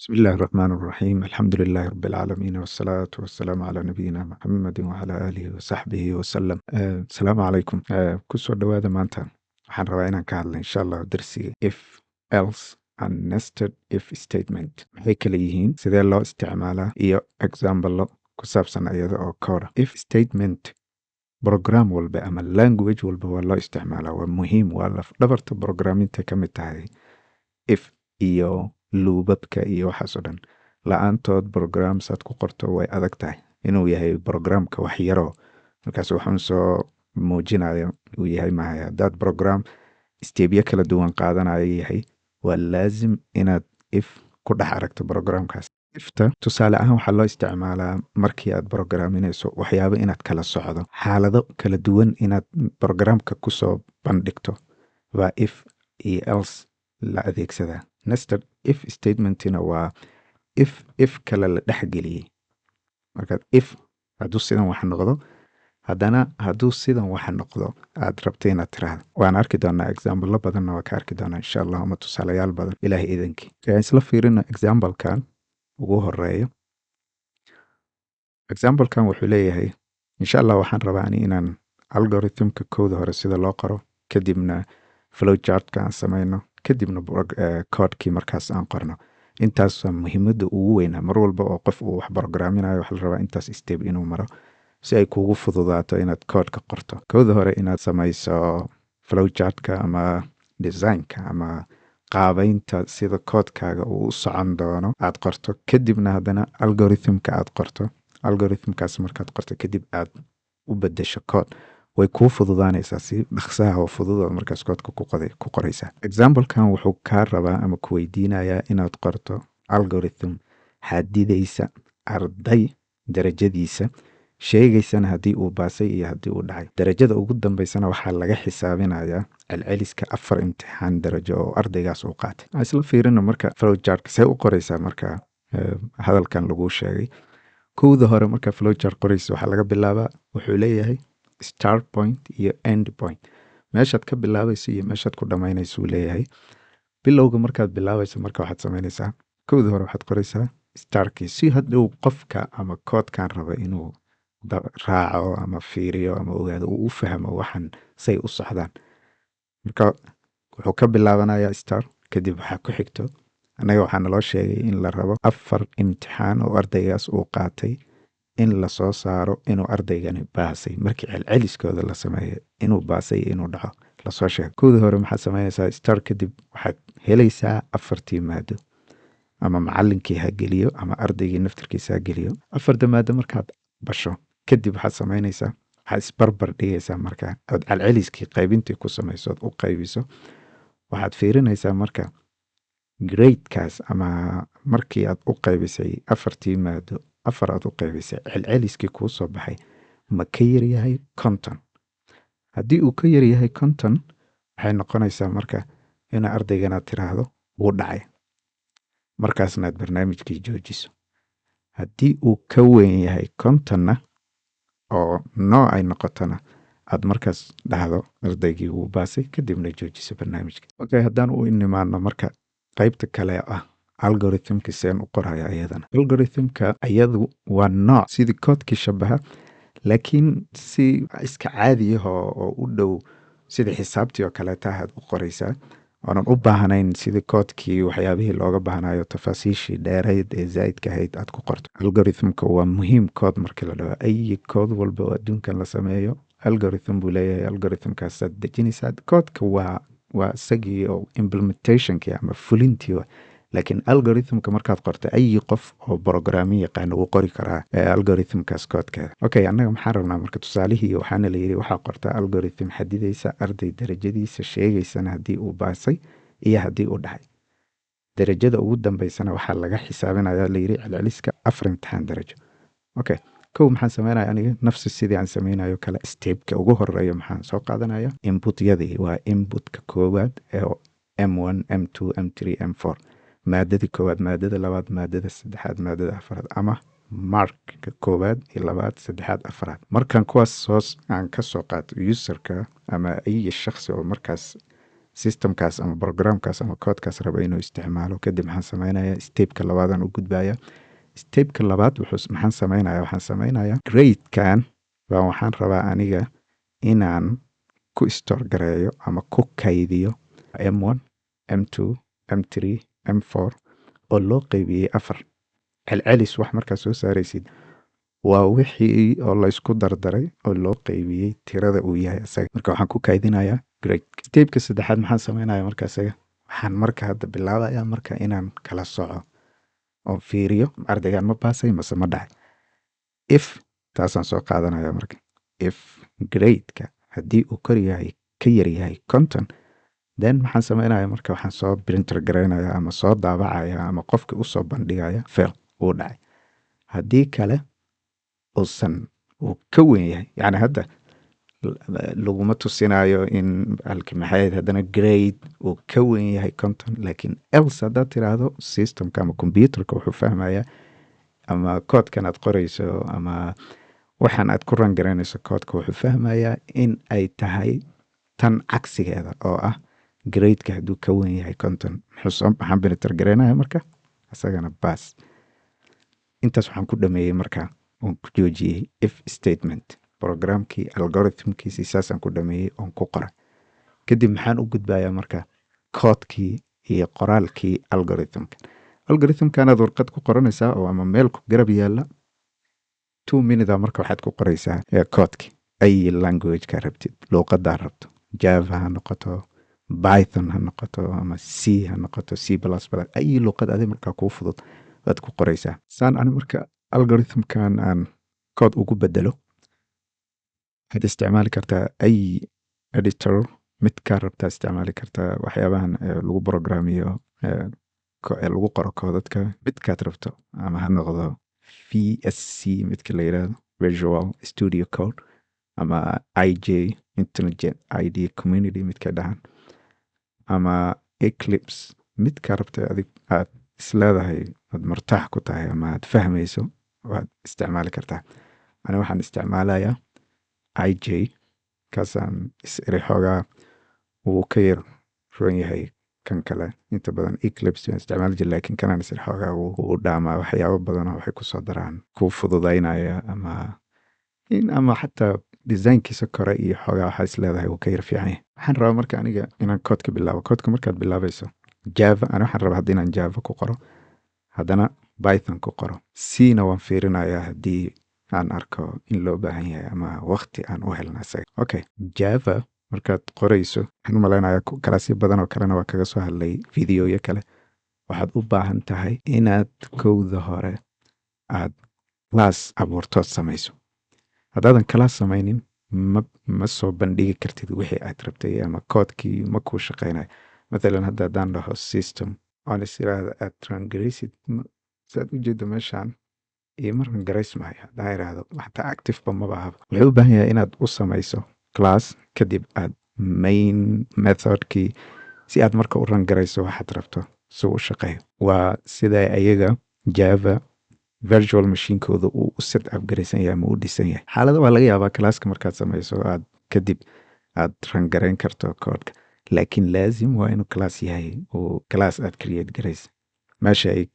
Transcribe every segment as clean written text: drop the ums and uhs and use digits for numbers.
بسم الله الرحمن الرحيم، الحمد لله رب العالمين، والصلاة والسلام على نبينا محمد وعلى آله وصحبه وسلم. Asalaamu calaykum. Kusoo dhowaada. Maanta waxaan rabaa inaan ka hadla, insha Allah, darsiga if, else and nested if statement. Maxay kala yihiin, sidee loo isticmaalaa iyo example ku saabsan iyada oo kooda. If statement program walba ama language walba waa loo isticmaalaa, waa muhiim, waa laf dhabarta programming-ta ka mid tahay. If iyo loop-abka iyo waxaas oo dhan la-aantood programs aad ku qorto way adag tahay inuu yahay programka wax yaroo markaas waxuun soo muujinayo uu yahay mahay. Haddaad program step-yo kala duwan qaadanayo yahay, waa laazim inaad if ku dhex aragto programkaas. If-ta tusaale ahaan waxaa loo isticmaalaa markii aad programinayso waxyaabo inaad kala socdo, xaalado kala duwan inaad programka kusoo bandhigto baa if iyo else la adeegsadaa. Nested if statement-ina waa if if kale la dhexgeliyey. Markaad if hadduu sidan wax noqdo, haddana hadduu sidan wax noqdo aad rabto inaad tiraahdo. Waan arki doonaa, example-o badanna waa ka arki doonaa, insha Allah, ama tusaalayaal badan, Ilahay idankii. Aan isla fiirino example-kan ugu horeeyo. Example-kan wuxuu leeyahay, insha Allah, waxaan rabaa ani inaan algorithm-ka kooda hore sida loo qoro, kadibna flowchart-ka aan sameyno, kadibna code-kii markaas aan qorno. Intaas muhiimadda ugu weynaa. Mar walba oo qof uu wax programinayo, waxaa la rabaa intaas step inuu maro si ay kugu fududaato inaad code-ka qorto. Kooda hore inaad samayso flowchart-ka ama design-ka ama qaabeynta sida code-kaaga uu u socon doono aad qorto, kadibna haddana algorithm-ka aad qorto. Algorithm-kaas markaad qorto kadib aad u bedesho code, way kuu fududaanaysaa, si dhaqsaha oo fudud oo markaas code-ka ku qoraysaa. Example-kan wuxuu kaa rabaa ama ku weydiinayaa inaad qorto algorithm xadidaysa arday darajadiisa, sheegaysana haddii uu baasay iyo haddii uu dhacay. Darajada ugu dambeysana waxaa laga xisaabinayaa celceliska afar imtixaan darajo oo ardaygaas uu qaatay. Aan isla fiirino marka flowchart-ka see u qoraysaa. Marka hadalkan laguu sheegay, kowda hore marka flowchart qoraysa, waxaa laga bilaabaa, wuxuu leeyahay start point iyo end point, meeshaad ka bilaabayso iyo meeshaad ku dhamaynayso uu leeyahay. Bilowga markaad bilaabayso marka waxaad samaynaysaa, kowda hore waxaad qoraysaa start-kii, si hadhow qofka ama code-kan raba inuu raaco ama fiiriyo ama ogaado uu u fahmo waxan say u socdaan. Marka wuxuu ka bilaabanayaa start, kadib waxaa ku xigto, annaga waxaa naloo sheegay in la rabo afar imtixaan oo ardaygaas uu qaatay in lasoo saaro inuu ardaygani baasay. Markii celceliskooda la sameeyo, inuu baasay iyo inuu dhaco lasoo sheego. Kowda hore maxaad samaynaysaa? Start kadib waxaad helaysaa afartii maado, ama macalinkii ha geliyo ama ardaygii naftirkiisa ha geliyo. Afarta maado markaad basho kadib waxaad samaynaysaa, waxaad isbarbar dhigaysaa. Marka ood celceliskii qaybintii ku samayso ood u qaybiso, waxaad fiirinaysaa marka grade-kaas ama markii aad u qaybisay afartii maado afar aad u qaybisay, celceliskii kuu soo baxay ma ka yaryahay 50? Haddii uu ka yaryahay 50, waxay noqonaysaa marka ina ardayganaad tiraahdo wuu dhacay, markaasna aad barnaamijkii joojiso. Haddii uu ka weyn yahay 50-na oo no ay noqotona, aad markaas dhahdo ardaygii wuu baasay, kadibna joojiso barnaamijka. Okay, haddaan u nimaano marka qaybta kale ah algorithm-ka, seen u qoraya iyadana? Algorithm-ka iyadu waa nooc sidii code-kii shabaha, laakiin si iska caadiyahoo oo u dhow sida xisaabtii oo kaleeta aad u qoraysaa, oonan u baahnayn sidii code-kii waxyaabihii looga baahnayo, tafaasiishii dheerayd ee zaa'idka ahayd aad ku qorto. Algorithm-ka waa muhiim code markii la dhaho. Ay code walba oo adduunkan la sameeyo algorithm buu leeyahay. Algorithm-kaasaad dejinaysaa. Code-ka waa isagii oo implementation-kii ama fulintii wa, laakiin algorithm-ka markaad qorto, ayi qof oo programming yaqaano wuu qori karaa algorithm-kaas code-keeda. Okay, annaga maxaan rabnaa marka? Tusaalihii waxaana la yidhi waxaa qorta algorithm xadidaysa arday darajadiisa, sheegaysana haddii uu baasay iyo haddii uu dhacay. Darajada ugu dambeysana waxaa laga xisaabinaya, la yidhi, celceliska afar imtixaan darajo. Okay, kow maxaan sameynaya aniga? Nafsi sidii aan sameynayo kale, step-ka ugu horeeyo maxaan soo qaadanaya? Input-yadii. Waa input-ka koowaad ee M1, M2, M3, M4, maadadii koowaad, maadada labaad, maadada saddexaad, maadada afaraad, ama mark-ka koowaad iyo labaad, saddexaad, afaraad. Markaan kuwaas hoos aan ka soo qaato user-ka ama ayi shakhsi oo markaas Systemkaas ama programkaas ama codekaas raba inuu isticmaalo. Kadib maxaan sameynaya? Stepka labaadaan u gudbaya. Stepka labaad wuxuu, maxaan sameynaya? Waxaan sameynaya, gradekan baa waxaan rabaa aniga inaan ku store gareeyo ama ku kaydiyo M1, M2, M3, M4 oo loo qeybiyey 4. Celcelis wax markaa soo saaraysid waa wixii oo laysku dardaray oo loo qeybiyey tirada uu yahay isaga. Marka waxaan ku kaydinayaa grade. Stepka saddexaad maxaan sameynaya marka isaga? Waxaan marka hadda bilaabaya marka inaan kala soco oo fiiriyo ardaygan ma baasay mase ma dhacay. If taasaan soo qaadanaya marka, if gradeka haddii uu kor yahay, ka yar yahay 50, then maxaan sameynaya marka? Waxaan soo print garaynaya ama soo daabacaya ama qofka usoo bandhigaya fail, uu dhacay. Haddii kale uusan, uu ka weyn yahay, yani hadda laguma tusinayo in halki maxay, haddana grade uu ka weyn yahay 50. Laakiin else haddaad tiraahdo, systemka ama computerka wuxuu fahmayaa ama koodkan aad qorayso ama waxaan aad ku run garaynayso koodka, wuxuu fahmayaa in ay tahay tan cagsigeeda oo ah gradeka hadduu ka weyn yahay 50, muxuu, maxaan print garaynaya marka isagana? Pass. Intaas waxaan ku dhameeyey marka oon ku joojiyey if statement. Programkii algorithmkiisii saasaan ku dhameeyey oon ku qoray. Kadib maxaan u gudbayaa marka? Koodkii iyo qoraalkii algorithmka. Algorithmkanaad warqad ku qoranaysaa oo ama meel ku garab yaalla. 2 minute marka waxaad ku qoraysaa koodki, ay languageka rabtid, luuqadaa rabto, Java ha noqoto, Python ha noqoto ama C ha noqoto, C++, ay luuqad adi markaa kuu fudud waad ku qoraysaa. Saan ani marka algorithmkan aan kood ugu bedelo, waxaad isticmaali kartaa ay editor, midkaa rabtaa isticmaali kartaa, waxyaabahan lagu programiyo, lagu qoro koodadka, midkaad rabto, ama ha noqdo VSC midka la yirahdo, Visual Studio Code, ama IJ, Intelligent IDEA Community midka dhahan, ama Eclipse, midkaa rabta adig aad isleedahay aad martaax ku tahay ama aad fahmayso waad isticmaali kartaa. Ani waxaan isticmaalayaa IJ, kaasaan is iri xoogaa wuu ka yar roon yahay kan kale. Inta badan Eclipse waan isticmaali jira, laakiin kanaan is iri xoogaa wuu dhaamaa. Waxyaabo badanoo waxay kusoo daraan kuu fududaynaya ama in ama xataa designkiisa kore iyo xoogaa waxaa is leedahay wuu ka yar fiican yahay. Waxaan rabaa marka aniga inaan koodka bilaabo. Koodka markaad bilaabayso Java, ani waxaan rabaa hadda inaan Java ku qoro, haddana Python ku qoro, C na waan fiirinayaa haddii aan arko in loo baahan yahay ama waqti aan u helna isaga. Okay, Java markaad qorayso, waxaan u malaynayaa kalaasyo badan oo kalena waa kaga soo hadlay videoyo kale, waxaad u baahan tahay inaad kowda hore aad class abuurtood samayso. Haddaadan class samaynin, ma soo bandhigi kartid wixii aad rabtay ama koodkii ma kuu shaqaynayo. Mathalan hadda haddaan dhaho system oon is iraahdo aad run garaysid, saad u jeedo meeshaan ima run garays maayo. Haddaan iraahdo xataa active ba maba ahaba. Wuxuu u baahan yahay inaad u samayso class, kadib aad main methodkii si aad marka u run garayso waxaad rabto si uu u shaqeeyo. Waa sida ayaga Java virtual machinekooda uu u set up garaysan yahay ama u dhisan yahay. Xaalada waa laga yaabaa classka markaad samayso aad kadib aad run garayn karto koodhka, laakiin laazim waa inuu class yahay oo class aad create garaysa, meesha ay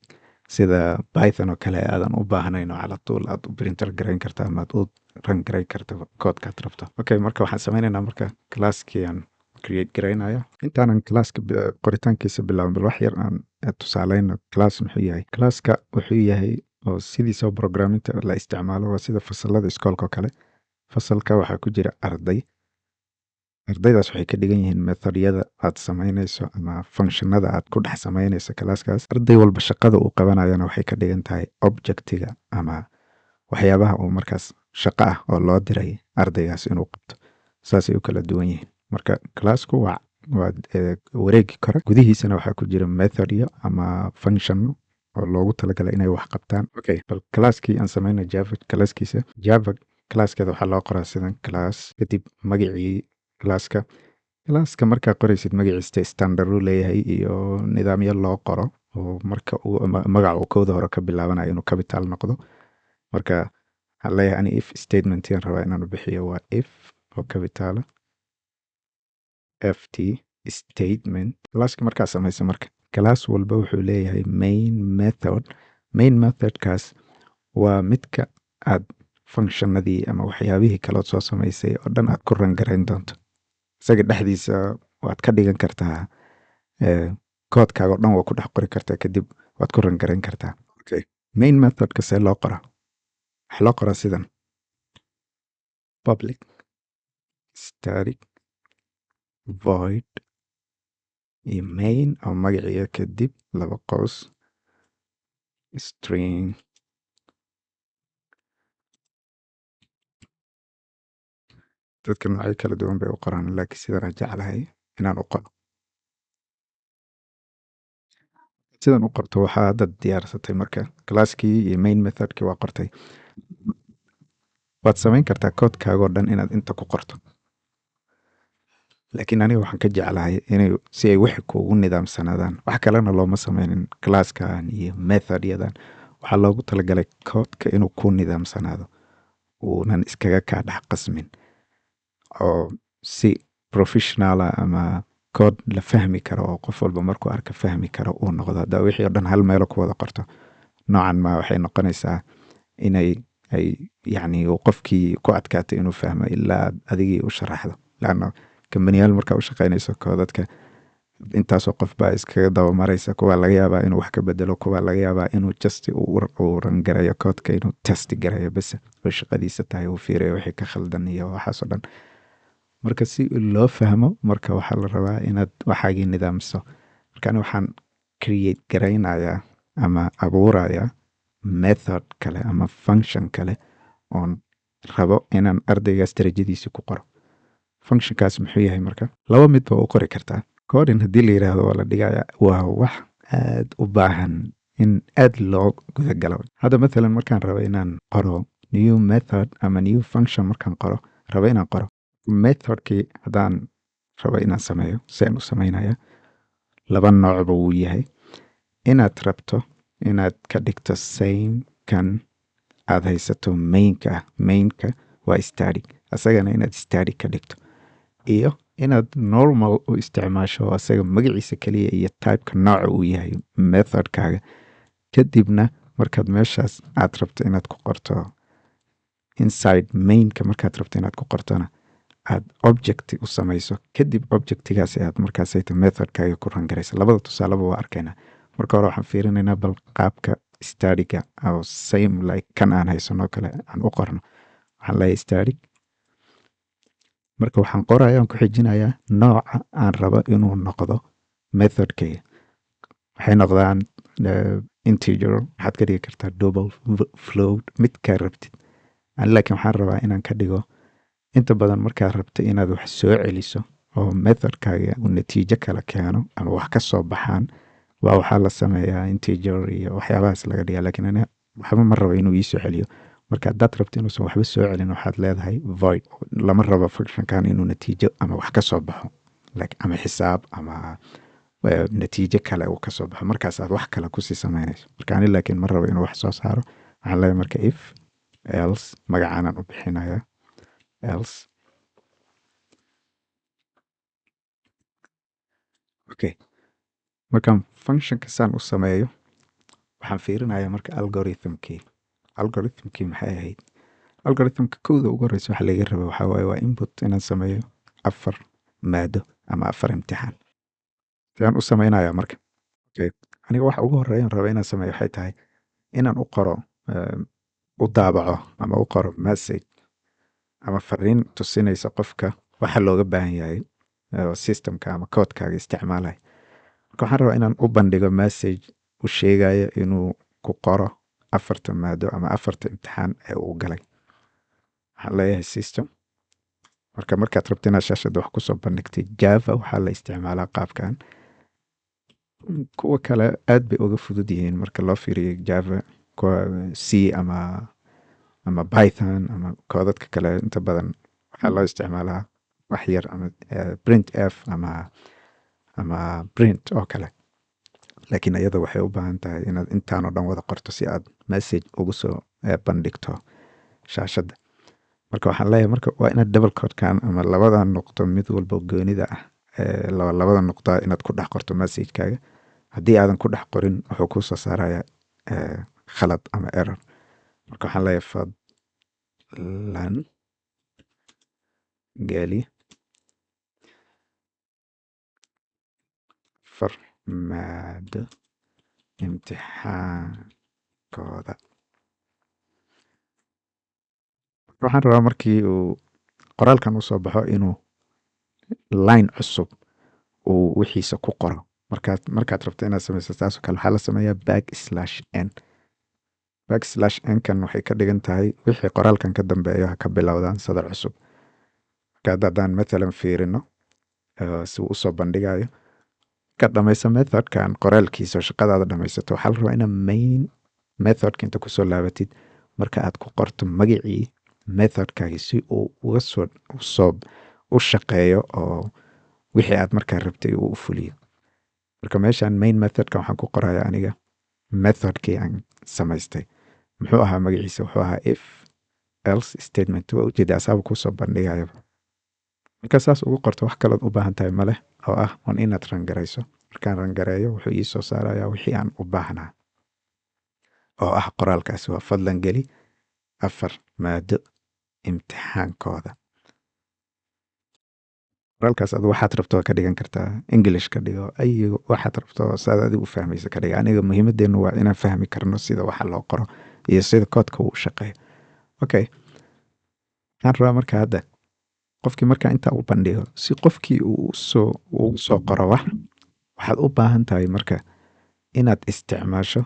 sida Python oo kale aadan u baahnayn oo cala tuul aad u print garayn karta ama aad u run garayn karto koodkaad rabto. Okay, marka waxaan sameynaynaa marka classkii aan create garaynaya. Intaanan classka qoritaankiisa bilaabin, bal wax yar aan tusaaleyno class muxuu yahay. Classka wuxuu yahay oo sidiisaba programminta la isticmaalo waa sida fasalada iskoolka oo kale. Fasalka waxaa ku jira arday. Ardaydaas waxay ka dhigan yihiin methodyada aad samaynayso ama functionada aad ku dhex samaynayso classkaas. Arday walba shaqada uu qabanayana waxay ka dhigan tahay objectiga ama waxyaabaha uu markaas shaqo ah oo loo diray ardaygaas inuu qabto. Saasay u kala duwan yihiin. Marka classku waa wareegi kore, gudihiisana waxaa ku jira methodyo ama function oo loogu talagalay inay wax qabtaan. Okay, bal classkii aan samayno, Java classkiisa. Java classkeeda waxaa loo qoraa sidan: class, kadib magacii classka. Classka markaa qoraysid magaciista standard uu leeyahay iyo nidaamyo loo qoro oo marka uu magaca uu kooda hore ka bilaabanayo inuu capital noqdo. Marka waxaan leeyahay ani if statement yaan rabaa inaan u bixiyo, waa if oo capitala ft. Statement classki markaa samaysa, marka class walba wuxuu leeyahay main method. Main methodkaas waa midka aad functionadii ama waxyaabihii kalood soo samaysay oo dhan aad ku run garayn doonto. Isaga dhexdiisa waad ka dhigan kartaa, koodkaaga oo dhan waa ku dhex qori kartaa, kadib waad ku run garayn kartaa. Okay, main methodka see loo qoraa? Waxaa loo qoraa sidan: public static void iyo main oo magaciiya, kadib laba qows, string. Dadka noocyo kala duwan bay u qoraan, laakiin sidan aan jeclahay inaan u qoro. Sidan u qorto, waxaa hadda diyaarsatay marka classkii iyo main methodkii waa qortay. Waad samayn kartaa koodkaagoo dhan inaad inta ku qorto, laakiin aniga waxaan ka jeclahay inay si ay wixii kuugu nidaamsanaadaan. Wax kalena looma sameynin classkan iyo methodyadan, waxaa loogu talagalay koodka inuu ku nidaamsanaado, uunan iskaga kaa dhex qasmin, oo si professional ah ama kood la fahmi karo oo qof walba markuu arka fahmi karo uu noqdo. Haddaa wixii oo dhan hal meelo ku wada qorto, noocan ma waxay noqonaysaa inay ay yacni uu qofkii ku adkaato inuu fahmo ilaa aad adigii u sharaxdo, laanna kambaniyaal markaa u shaqeynayso, koodadka intaasoo qof baa iskaga daba maraysa. Kuwaa laga yaabaa inuu wax ka bedelo, kuwaa laga yaabaa inuu just uu run gareeyo koodka, inuu test gareeyo bes oo shaqadiisa tahay, uu fiiriyo wixii ka khaldan iyo waxaasoo dhan. Marka si loo fahmo, marka waxaa la rabaa inaad waxaagii nidaamso. Marka ani waxaan create garaynayaa ama abuurayaa method kale ama function kale oon rabo inaan ardaygaas darajadiisa ku qoro. Functionkaas muxuu yahay? Marka laba mid ba u qori kartaa. Coding haddii la yiraahdo waa la dhigayaa, waa wax aad u baahan in aad loo gudagalo. Hadda mathalan markaan rabo inaan qoro new method ama new function, markaan qoro rabo inaan qoro methodkii, haddaan rabo inaan sameeyo, si aan u sameynaya laba noocba wuu yahay: inaad rabto inaad ka dhigto same kan aad haysato mainka ah, mainka waa static, asagana inaad static ka dhigto, iyo inaad normal u isticmaasho asaga magaciisa keliya iyo typeka nooca uu yahay methodkaaga. Kadibna markaad meeshaas aad rabto inaad ku qorto, inside mainka markaad rabto inaad ku qortona, aad object u samayso, kadib objectigaas aad markaasayta methodkaaga ku run garaysa. Labada tusaaleba waa arkaynaa. Marka hore waxaan fiirinaynaa bal qaabka staticga oo same like kan aan haysano kale aan u qorno. Waxaan leeyahay static. Marka waxaan qoraya aan ku xijinayaa nooca aan rabo inuu noqdo methodkayga. Waxay noqdaan integer, waxaad ka dhigi kartaa double, float, midkaa rabtid. Ani laakiin waxaan rabaa inaan ka dhigo, inta badan markaad rabto inaad wax soo celiso oo methodkaaga uu natiijo kala keeno ama wax ka soo baxaan, waa waxaa la sameeyaa integer iyo waxyaabahaas laga dhigaa. Laakiin ani waxba ma rabo inuu iisoo celiyo. Marka haddaad rabto inuusan waxba soo celin, waxaad leedahay void. Lama rabo functionkan inuu natiijo ama wax ka soo baxo, like ama xisaab ama natiijo kale uu kasoo baxo, markaas aad wax kale kusii sameynayso. Marka ani laakiin ma rabo inuu wax soo saaro. Waxaan leeyahay marka if else, magacaanaan u bixinaya else. Okay, markaan functionka saan u sameeyo, waxaan fiirinayaa marka algorithmkii. Algorithmkii maxay ahayd? Algorithmka kowda ugu horeysa waxa laga raba waxaa waaye waa input inaan sameeyo afar maado ama afar imtixaan. Sidaan u sameynayaa marka? Okay, aniga waxa ugu horeeyan raba inaan sameeyo waxay tahay inaan u qoro, u daabaco ama u qoro message ama fariin tusinaysa qofka waxa looga baahan yahay systemka ama koodkaaga isticmaalaya. Marka waxaan rabaa inaan u bandhigo message u sheegayo inuu ku qoro afarta maado ama afarta imtixaan ee uu galay. Waxaan leeyahay system. Marka markaad rabto inaad shaashadda wax kusoo bandhigtay Java, waxaa la isticmaalaa qaabkan. Kuwa kale aad bay uga fudud yihiin marka loo fiiriyo Java, kuwa C ama Python ama koodadka kale. Inta badan waxaa loo isticmaalaa wax yar ama print f ama print oo kale, laakiin iyada waxay u baahan tahay inaad intaan oo dhan wada qorto si aad message ugu soo bandhigto shaashadda. Marka waxaan leeyahay, marka waa inaad double quotekan ama labadan noqdo mid walba goonida ah. laba labada nuqda inaad ku dhex qorto messagekaaga. Haddii aadan ku dhex qorin, wuxuu kuu soo saarayaa khalad ama error. Marka waxaan leeyahay, "Fadlan geli afar maado imtixaankooda." Waxaan rabaa markii uu qoraalkan usoo baxo inuu line cusub uu wixiisa ku qoro. Markaad rabto inaad samayso taasoo kale, waxaa la sameeyaa back slash n. Back slash n kan waxay ka dhigan tahay wixii qoraalkan ka dambeeyo ha ka bilowdaan sadar cusub. Marka hadda haddaan mathalan fiirino si uu usoo bandhigayo, ka dhamayso methodkan qoraalkiisa oo shaqadaada dhamaysato, waxaa la rabaa inaad main methodka inta kusoo laabatid, marka aad ku qorto magacii methodkaagi si uu uga soo usoo u shaqeeyo oo wixii aad markaa rabtay uu u fuliyo. Marka meeshan main methodka waxaan ku qorayaa aniga methodkii aan samaystay. Muxuu ahaa magaciisa? Wuxuu ahaa if else statement. Waa ujeeda, asaaba kusoo bandhigayaba. Marka saas ugu qorto, wax kalood u baahan tahay maleh oo ah on inaad run garayso. Markaan run gareeyo, wuxuu ii soo saarayaa wixii aan u baahnaa oo ah qoraalkaasi waa "Fadlan geli afar maado imtixaankooda." Qoraalkaas adu waxaad rabto waa ka dhigan kartaa. English ka dhigo, ay waxaad rabto saad adigu u fahmaysa ka dhiga. Aniga muhiimadeenu waa inaan fahmi karno sida waxa loo qoro iyo sida koodka uu u shaqeeyo. Okay, waxaan rabaa marka hadda qofkii markaa intaa u bandhigo, si qofkii uu usoo ugu soo qoro wax, waxaad u baahan tahay marka inaad isticmaasho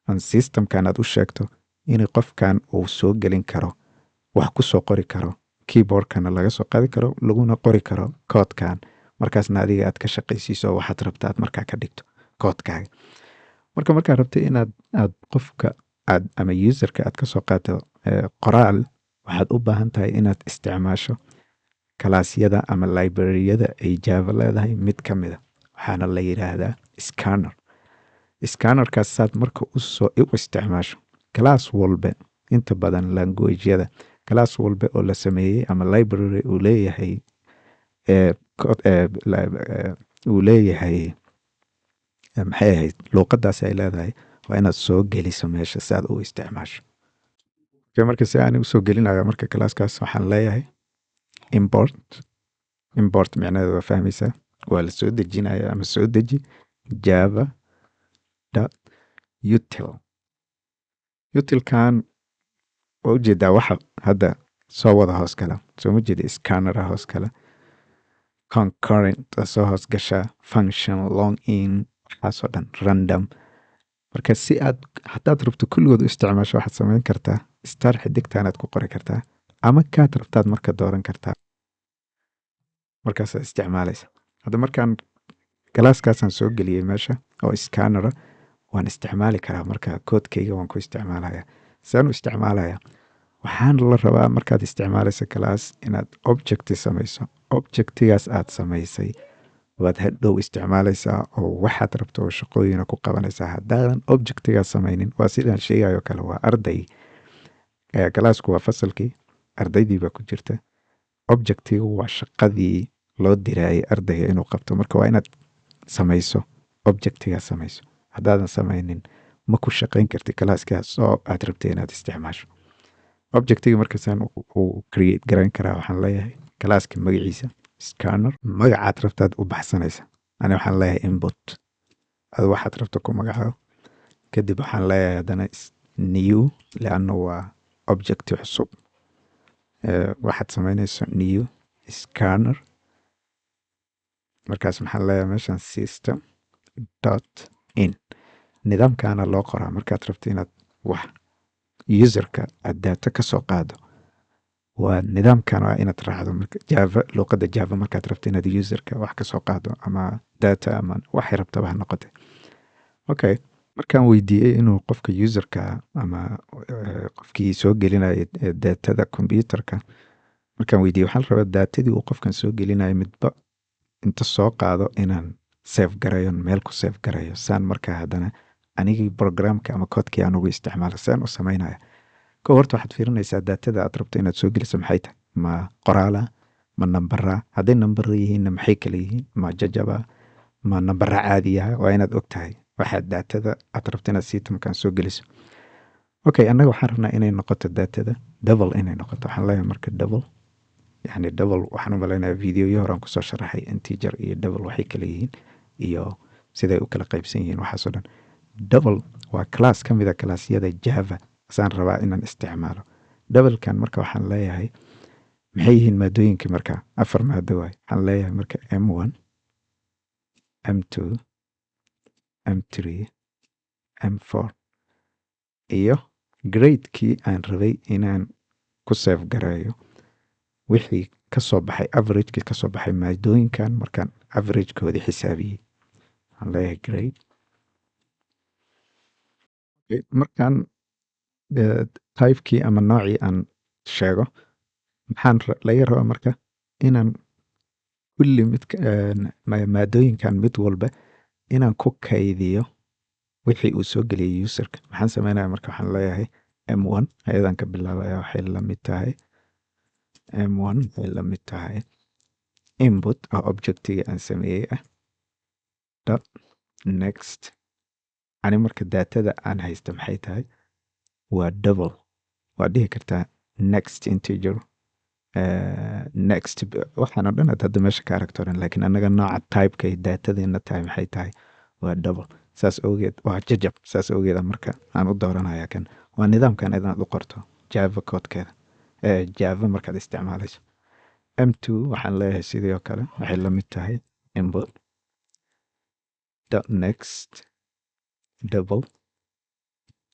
an systemkan aad u sheegto in qofkan uu soo gelin karo, wax ku soo qori karo, keyboardkana laga soo qaadi karo, laguna qori karo koodkan. Markaasna adiga aad ka shaqaysiiso oo waxaad rabta aad markaa ka dhigto koodkaaga. Marka markaad rabto inaad aad qofka aad ama userka aad kasoo qaato qoraal, waxaad u baahan tahay inaad isticmaasho classyada ama libraryada ay Java leedahay mid ka mida, waxaana la yidhaahdaa scanner. Scannerkaas saad marka usoo u isticmaasho, class walbe, inta badan languageyada, class walbe oo la sameeyey ama library uu leeyahay uu leeyahay, maxay ahayd, luuqadaasi ay leedahay, waa inaad soo geliso meesha si aad u isticmaasho. Okay, marka si aan usoo gelinayo marka classkaas, waxaan leeyahay import. Import micnaheedu waa fahmaysaa, waa la soo dejinaya ama soo deji java.util. Utilkan waa ujeedaa, waxa hadda soo wada hoos gala, soo ma jeeda? Scannera hoos gala, concurrent soo hoos gasha, function, long in, waxaasoo dhan, random. Marka si aad haddaad rabto kulligood u isticmaasho, waxaad samayn kartaa star, xidigtaanaad ku qori kartaa, ama kaad rabtaad marka dooran kartaa, markaasaad isticmaalaysa. Hadda markaan classkaasaan soo geliyey meesha oo scannera, waan isticmaali karaa. Marka koodkayga waan ku isticmaalaya. Saan u isticmaalaya? Waxaan la rabaa markaad isticmaalayso class inaad objecti samayso. Objectigaas aad samaysay waad hadhow isticmaalaysaa oo waxaad rabto oo shaqooyina ku qabanaysaa. Haddaadan objectigaas samaynin, waa sidaan sheegayo kale, waa arday. Classku waa fasalkii, ardaydii baa ku jirta. Objectigu waa shaqadii loo diraayay ardayga inuu qabto. Marka waa inaad samayso objectigaas samayso. Haddaadan samaynin, ma ku shaqayn kartid classkaas oo aad rabtay inaad isticmaasho. Objectiga markaasaan uu create garayn karaa, waxaan leeyahay classka magaciisa scanner. Magacaad rabtaad u baxsanaysa. Ani waxaan leeyahay input, adu waxaad rabto ku magacaabo. Kadib waxaan leeyahay haddana new, lianna waa object cusub. Waxaad samaynayso new scanner. Markaas maxaan leeyahay meeshan? System.in. Nidaamkaana loo qoraa markaad rabto inaad wax userka aad data ka soo qaado. Waa nidaamkan, waa inaad raacdo. Marka Java, luuqadda Java, markaad rabto inaad userka wax ka soo qaado ama data ama waxay rabtaba ha noqote. Okay, markaan weydiiyey inuu qofka userka ama qofkii soo gelinaya datada computerka, markaan weydiiyey, waxaan rabaa datadii uu qofkan soo gelinayo midba inta soo qaado inaan save garayo, meel ku save garayo, saan markaa haddana anigii programka ama koodkii aan ugu isticmaalo. Saan u samaynaya? Ko horta waxaad fiirinaysaa datada aad rabto inaad soo geliso maxay tahay. Ma qoraala? Ma nambara? Hadday nambara yihiinna, maxay kala yihiin? Ma jajaba, ma nambara caadiyaha? Waa inaad og tahay waxaad datada aad rabto inaad systemkan soo geliso. Okay, annaga waxaan rabnaa inay noqoto datada double inay noqoto. Waxaan leeyahay marka double, yani double waxaan u malaynayaa videoyo horaan kusoo sharaxay integer iyo double waxay kala yihiin iyo siday u kala qaybsan yihiin, waxaasoo dhan. Double waa class ka mida classyada Java saan rabaa inaan isticmaalo doublekan. Marka waxaan leeyahay, maxay yihiin maadooyinka marka? Afar maado waay. Waxaan leeyahay marka M1, M2, M3, M4 iyo gradekii aan rabay inaan ku save gareeyo, wixii kasoo baxay, averagekii kasoo baxay maadooyinkan markaan averagekoodii xisaabiyey. Waxaan leeyahay grade. Markaan typekii ama noocii aan sheego, maxaan laga rabaa marka? Inaan kulli mid maadooyinkan mid walba inaan ku kaydiyo wixii uu soo geliyey userka. Maxaan sameynaya marka? Waxaan leeyahay M1, ayadan ka bilaabaya, waxay la mid tahay M1, waxay la mid tahay input oo objectiga aan sameeyey ah dot next. Ani marka datada aan haysto maxay tahay? Waa double. Waad dhihi kartaa next integer, next, waxaan o dhan aad hadda meesha ka aragto dhan, laakiin annaga nooca typeka ay datadeena tahay maxay tahay? Waa double. Saas awgeed waa jajab. Saas awgeeda marka aan u dooranaya kan. Waa nidaamkan inaad u qorto Java codekeeda, Java markaad isticmaalayso. M2 waxaan leeyahay sidoo kale waxay la mid tahay input dot next double,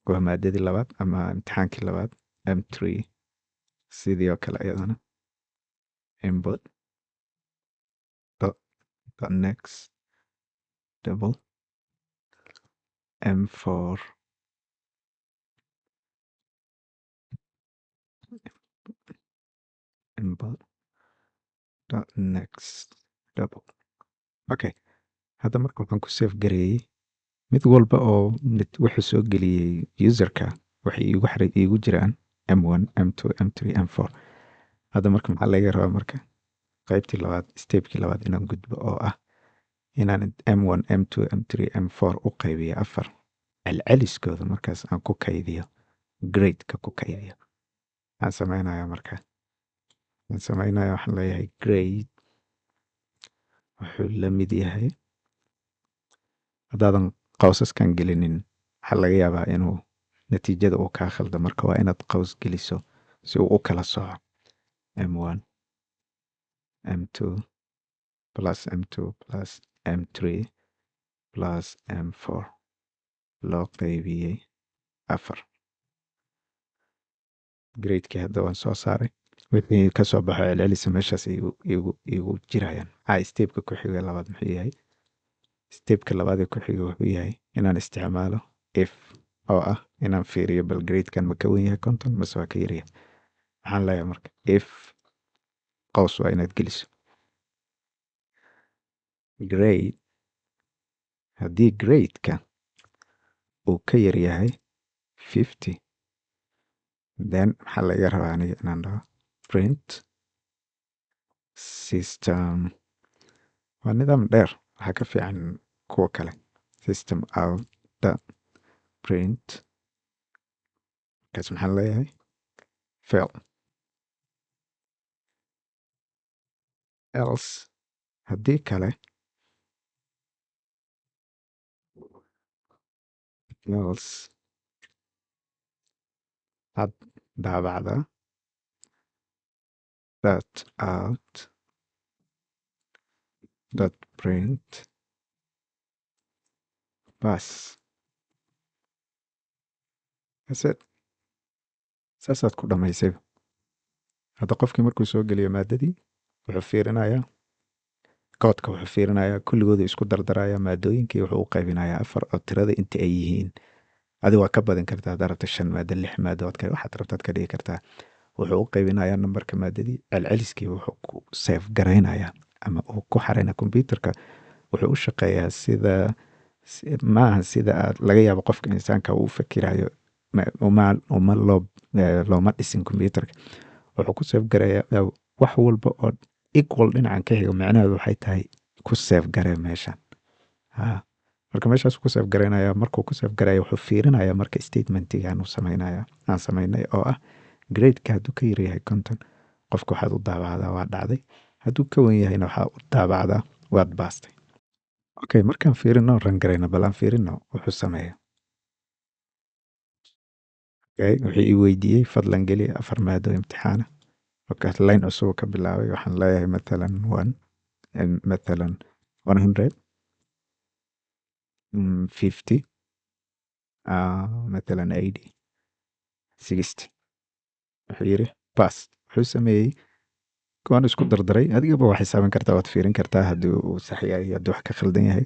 waa maadadii labaad ama imtixaankii labaad. M3 sidii oo kale iyadana input dot next double. M4 input dot next double. Okay, hadda marka waxaan ku save gareeyey mid walba oo mid wuxuu soo geliyey userka, waxay iigu xaray, iigu jiraan M1, M2, M3, M4. Hadda marka maxaa laga rabaa? Marka qaybtii labaad, stepkii labaad inaan gudbo, oo ah inaan M1, M2, M3, M4 u qaybiyo afar, celceliskooda markaas aan ku kaydiyo, gradeka ku kaydiyo. Maxaan sameynayaa marka? Waxaan sameynaya, waxaan leeyahay grade wuxuu la mid yahay. Haddaadan qawsaskan gelinin, waxaa laga yaabaa inuu natiijada uu kaa khaldo. Marka waa inaad qaws geliso si uu u kala soco. M1, M2 plus M2 plus M3 plus M4 loo qaybiyey afar. Gradekii hadda waan soo saaray. Wixii kasoo baxo celcelisa meeshaas igu jirayaan. Maxaa stepka ku xiga labaad muxuu yahay? Stepka labaad ee ku xiga wuxuu yahay inaan isticmaalo if, oo ah inaan fiiriyo bal gradekan ma ka wen yahay 50 mase waa ka yaryahay. Maxaan leeyahay marka? If, qaws waa inaad geliso. Grade, haddii gradeka uu ka yaryahay 50, then maxaa laga rabaa aniga inaan dhaho? Print system. Waa nidaam dheer, waxaa ka fiican kuwa kale. System out dot print. Markaas maxaan leeyahay? Fail. Else, haddii kale, else had daabacda dot out dot print pass. That's it. Saasaad ku dhamaysay. Hadda qofkii markuu soo geliyo maadadii, wuxuu fiirinayaa koodka, wuxuu fiirinayaa kulligooda, isku dardaraya maadooyinkii, wuxuu u qaybinayaa afar oo tirada inta ay yihiin. Adi waa ka badin kartaa haddaad rabto, shan maado, lix maado, waad waxaad rabtaad ka dhigi kartaa. Wuxuu u qaybinayaa nambarka maadadii, celceliskii wuxuu ku save garaynayaa ama uu ku xaraynaya computerka. Wuxuu u shaqeeyaa sida maaha sida aad laga yaabo qofka insaanka uu u fakirayo. Uma loo looma dhisin computerka. Wuxuu ku save garayaa wax walba oo Equal dhinacan ka xigo micnaheedu waxay tahay ku save garee meeshan. Ha, marka meeshaas ku save garaynaya. Markuu ku save garaya, wuxuu fiirinaya marka statementigan uu samaynaya aan samaynay, oo ah gradeka hadduu ka yaryahay 50, qofka waxaad u daabacdaa "waa dhacday", hadduu ka wen yahayna waxaa u daabacdaa "waad baastay". Okay, markaan fiirino, run garayno, bal aan fiirino wuxuu sameeya. Okay, wuxuu i weydiiyey "fadlan geli afar maado imtixaana". Markaas line cusub ka bilaabay. Waxaan leeyahay mathalan one, mathalan 100, 50, mathalan 80, 60. Wuxuu yiri "pass". Wuxuu sameeyey waan isku dardaray. Adigaba waa xisaabin kartaa, waad fiirin kartaa haddii uu sax yahay iyo haddii wax ka khaldan yahay.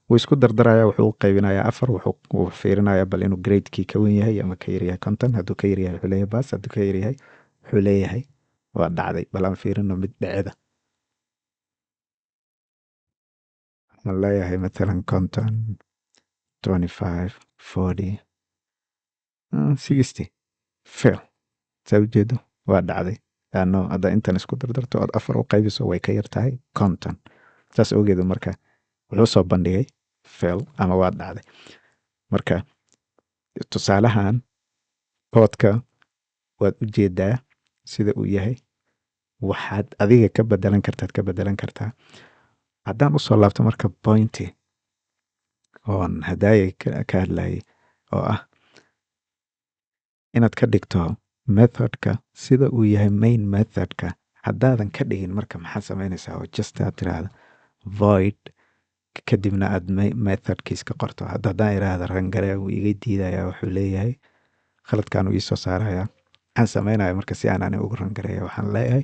Wuu isku dardaraya, wuxuu u qaybinayaa afar, wuxuu fiirinayaa bal inuu gradekii ka wen yahay ama ka yaryahay 50. Hadduu ka yaryahay, wuxuu leeyahay "pass", hadduu ka yaryahay, wuxuu leeyahay "waa dhacday". Bal aan fiirino mid dhicida. Waxaan leeyahay mathalan 50, 25, 40, 60, fail. Saa ujeedo, waa dhacday, laanno hadda intan isku dardarto ood afar u qaybiso, way ka yar tahay 50. Saas awgeedu marka wuxuu soo bandhigay fail ama waa dhacday. Marka tusaalahan koodka waad u jeedaa sida uu yahay. Waxaad adiga ka bedelan kartaad ka bedelan kartaa. Haddaan usoo laabto marka pointi oon hadaayay ka hadlayay, oo ah inaad ka dhigto methodka sida uu yahay main methodka. Haddaadan ka dhigin marka, maxaad samaynaysaa? Oo just aad tiraahdo void, kadibna aad methodkiis ka qorto. Hadda haddaan iraahdo run garee, wuu iga diidaya, wuxuu leeyahay khaladkan uu iisoo saaraya. Maxaan samaynaya marka si aan ani ugu run gareeya? Waxaan leeyahay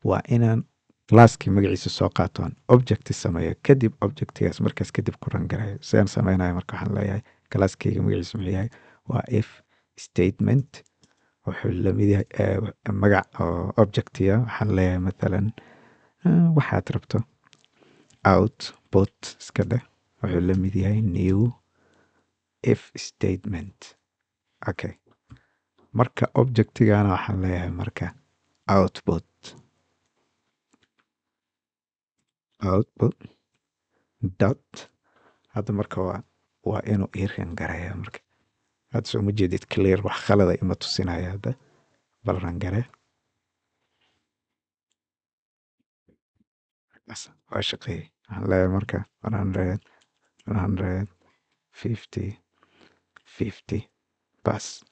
waa inaan classkii magaciisa soo qaatoon object sameeyo, kadib objectigaas markaas kadib ku run gareeyo. Sidaan sameynaya marka, waxaan leeyahay classkeyga magaciisa muxuu yahay? Waa if statement. Wuxuu lamid yahay magac oo objectiya. Waxaan leeyahay mathalan waxaad rabto, output iska dheh, wuxuu la mid yahay new if statement. Okay, marka objectigana waxaan leeyahay marka output dot. Hadda marka waa inuu ii run gareeya. Marka hadda soo ma jeedid? Clear, wax khalada ima tusinaya. Hadda bal run garee. Waa shaqeeyey. Waxaan leeyahay marka 100, 100, 50, 50, bas.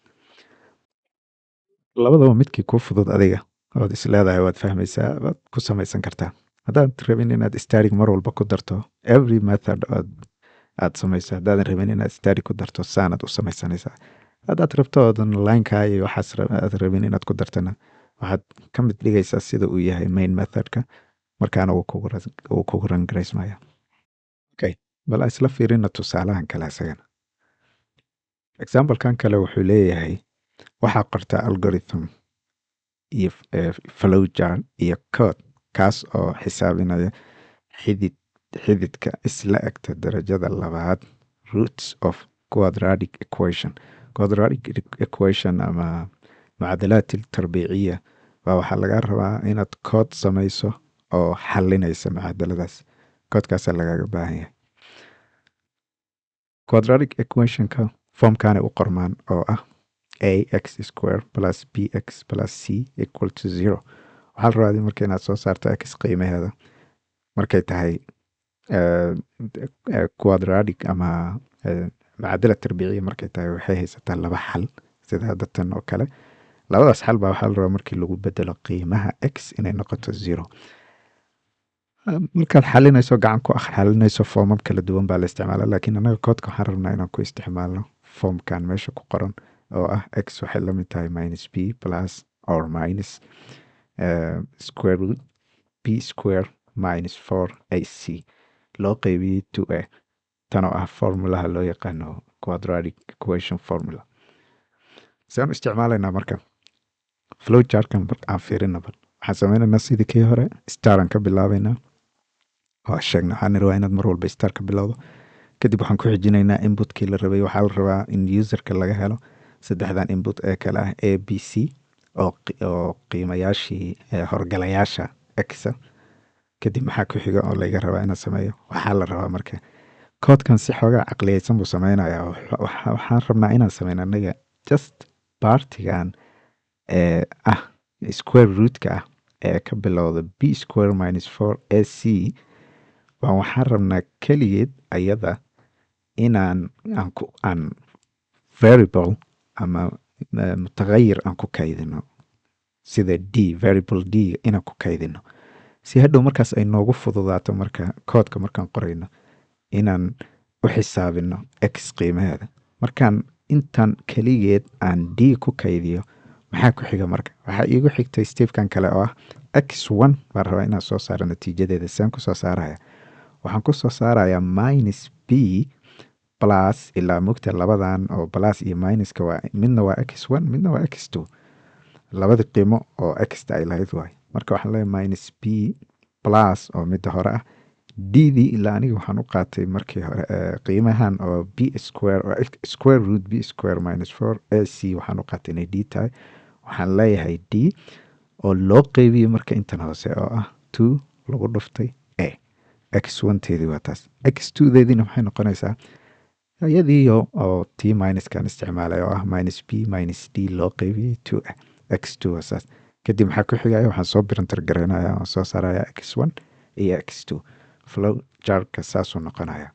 Labadaba midkii kuu fudud adiga ood is leedahay waad fahmaysaa waad ku samaysan kartaa. Haddaad rabin inaad static mar walba ku darto every method ood aad samayso, haddaadan rabin inaad static ku darto, saanaad u samaysanaysaa. Haddaad rabto oodan lineka iyo waxaas aad rabin inaad ku dartana, waxaad ka mid dhigaysaa sida uu yahay main methodka, markaana wuu kugu run garaysmaya. Okay, bal aan isla fiirina tusaalahan kale isagana. Examplekan kale wuxuu leeyahay waxaa qorta algorithm iyo flowchart iyo code kaas oo xisaabinaya xididka isla egta darajada labaad, roots of quadratic equation. Quadratic equation ama mucadalaat tarbiiciya baa waxaa laga rabaa inaad code samayso oo xalinaysa mucaadaladaas. Codekaasaa lagaga baahan yahay. Quadratic equationka formkaanay u qormaan, oo ah ax square plus bx plus c equal to zero. Waxaa la rabaa marka inaad soo saarto x qiimaheeda markay tahay quadratic ama mucaadala tarbiciya. Markay tahay, waxay haysataa laba xal, sida hadda tan oo kale. Labadaas xal baa waxaa la rabaa markii lagu bedelo qiimaha x inay noqoto zero. Markaad xalinayso, gacan ku xalinayso, foomam kala duwan baa la isticmaala, laakiin annaga koodka waxaan rabnaa inaan ku isticmaalno foomkan meesha ku qoran, oo ah x waxay la mid tahay minus b plus or minus square root b square minus four a c loo qeybiyey two a, tan oo ah formulaha loo yaqaano quadratic equation formula. Sidaan u isticmaalaynaa marka flowchartkan aan fiirina. Bal waxaan sameynaynaa sidii kii hore, staran ka bilaabaynaa. Waa sheegna, waxaan niri waa inaad mar walba star ka bilowdo. Kadib waxaan ku xijinaynaa inputkii la rabay. Waxaa la rabaa in userka laga helo saddexdan input ee kale ah a, b, c, oo qiimayaashii horgalayaasha xa. Kadib maxaa ku xiga oo layga rabaa inaan sameeyo? Waxaa la rabaa marka koodkan si xoogaa caqliyeysan buu sameynayaa. Waxaan rabnaa inaan sameyno annaga just partigan ee ah square rootka ah ee ka bilowda b square minus 4 a c baan. Waxaan rabnaa keligeed ayada inaan aan ku aan variable ama mutaqayir aan ku kaydino, sida d, variable d inaan ku kaydino, si hadhow markaas ay noogu fududaato marka koodka markaan qorayno inaan u xisaabino x qiimaheeda. Markaan intan keligeed aan d ku kaydiyo, maxaa ku xiga? Marka waxaa iigu xigtay stepkan kale oo ah x one baan rabaa inaan soo saaro natiijadeeda. Saan kusoo saaraya? Waxaan kusoo saarayaa minus b plus, ilaa mugta labadan oo plus iyo minuska waa midna waa x one, midna waa x two, labada qiimo oo xta ay lahayd waay. Marka waxaan leeyahay minus b plus oo midda hore ah d dii, ilaa aniga waxaan u qaatay markii hore qiimahan oo b square oo square root b square minus 4 a c, waxaan u qaatay inay d tahay. Waxaan leeyahay d oo loo qeybiyey marka intan hoose oo ah two lagu dhuftay a. x one teedii waa taas. x two deediina maxay noqonaysaa? Iyadiiyo oo t minuskan isticmaalay oo ah minus b minus d loo qeybiyey two a. x two waa saas. Kadib maxaa ku xigaya? Waxaan soo print garaynaya oo soo saaraya x one iyo x two. Flow chartka saasuu noqonaya.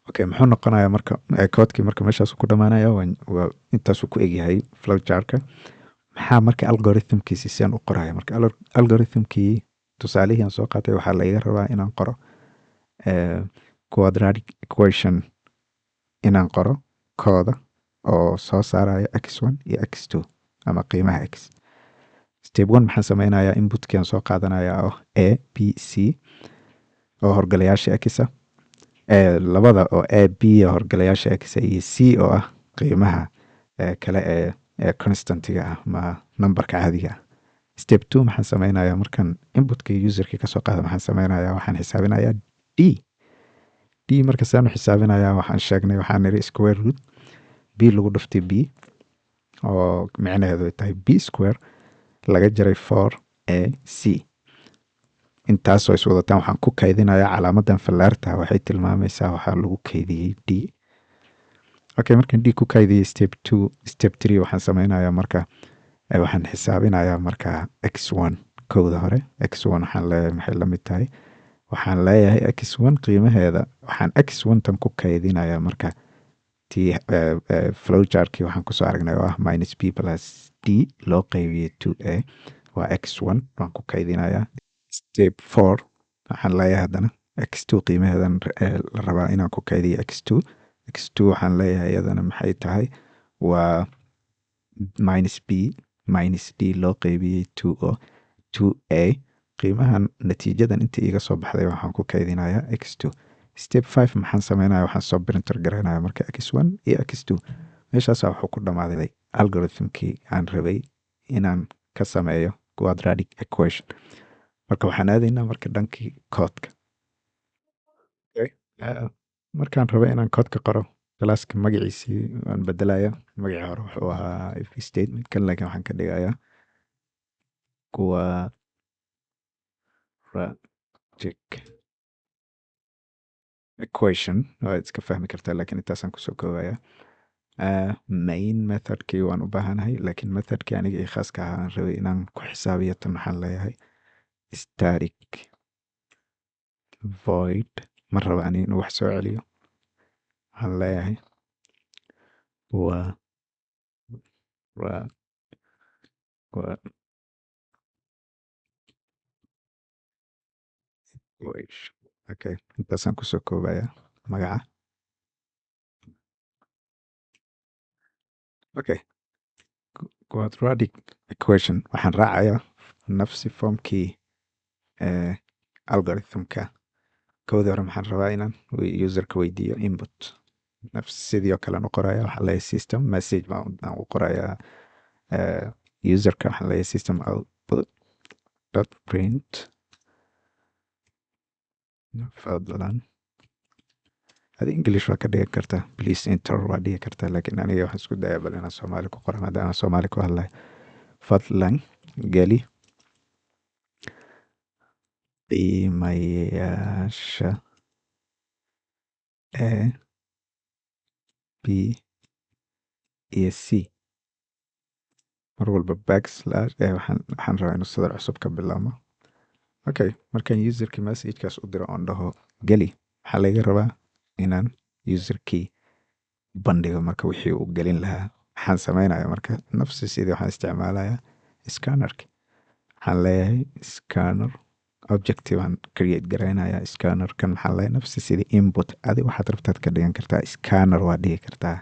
Okay, muxuu noqonayaa marka koodkii? Marka meeshaasuu ku dhamaanaya, waa intaasuu ku egyahay flow chartka. Maxaa marka algorithmkiisi siaan u qoraya? Marka algorithmkii tusaalihii aan soo qaatay, waxaa laiga rabaa inaan qoro quadratic equation, inaan qoro kooda oo soo saarayo x one iyo x two ama qiimaha x. Step one maxaan sameynayaa? Inputkii aan soo qaadanaya oo a, b, c oo horgalayaasha x ah, labada oo a, b oo horgalayaasha x iyo c oo ah qiimaha kale ee constantiga ah ma numberka caadiga ah. Step two maxaan sameynayaa? Markaan inputka userka kasoo qaada, maxaan sameynayaa? Waxaan xisaabinayaa d. d marka saan u xisaabinayaa? Waxaan sheegnay, waxaan niri square root b lagu dhuftay b, oo micnaheedu ay tahay b square laga jaray four a c. Intaasoo is wadataan waxaan ku kaydinayaa calaamadan fallaarta. Waxay tilmaamaysaa waxaa lagu kaydiyey d. Okay, markaan d ku kaydiyey, step two, step three waxaan sameynayaa marka waxaan xisaabinayaa marka x one. Kowda hore x one waxaan leeyahay maxay la mid tahay? Waxaan leeyahay x one qiimaheeda waxaan x one tan ku kaydinayaa marka t flow chartkii waxaan kusoo aragnay oo ah minus b plus d loo qaybiyey two a, waa x one waan ku kaydinayaa. Step four waxaan leeyahay haddana x two qiimaheedan la rabaa inaan ku kaydiyo x two. x two waxaan leeyahay iyadana maxay tahay? Waa minus b minus d loo qaybiyey two oo two a. Qiimahan natiijadan inta iiga soo baxday waxaan ku kaydinayaa x two. Step five maxaan sameynaya? Waxaan soo print garaynaya marka x one iyo x two. Meeshaasa wuxuu ku dhamaaday algorithmkii aan rabay inaan ka sameeyo quadratic equation. Marka waxaan aadaynaa marka dhankii koodka. Markaan rabo inaan koodka qoro, classka magaciisii waan bedelaya. Magacii hore wuxuu ahaa if statement kan, laakiin waxaan ka dhigayaa quadratic equation. Waad iska fahmi kartaa, laakiin intaasaan kusoo koobaya. Main methodkii waan u baahanahay, laakiin methodkii aniga ii khaaska ahaa aan rabay inaan ku xisaabiyo tan, waxaan leeyahay static void. Ma rabo ani inuu wax soo celiyo. Waxaan leeyahay waa equation. Okay, intaasaan kusoo koobaya magaca. Okay, quadratic equation waxaan raacayaa nafsi formkii algorithmka. Kowdii hore maxaan rabaa? Inaan userka weydiiyo input. Nafs sidii oo kale aan u qoraya. Waxaan leeyahay system message baan aan u qorayaa userka. Waxaan leeyahay system output dot print, fadlan. Adi English waa ka dhigan kartaa, please enter waa dhigi kartaa, laakiin aniga waxaan isku dayaa bal inaan Soomaali ku qoro maadaama Soomaali ku hadlayo. Fadlan geli Qiimayaasha A, B iyo C. Mar walba backslash waxaan rabaa inuu sadar cusub ka bilaabmo. Okay, markaan userkii messagekaas u diro oon dhaho geli, waxaa laga rabaa inaan userkii bandhigo marka wixii uu gelin lahaa. Waxaan sameynaya marka nafsi sidii waxaan isticmaalayaa scannerki. Waxaan leeyahay scanner objective aan create garaynaya. Scannerkan maxaa leeyahay? Nafsi sidii input, adi waxaad rabtaad ka dhigan kartaa. Scanner waa dhigi kartaa,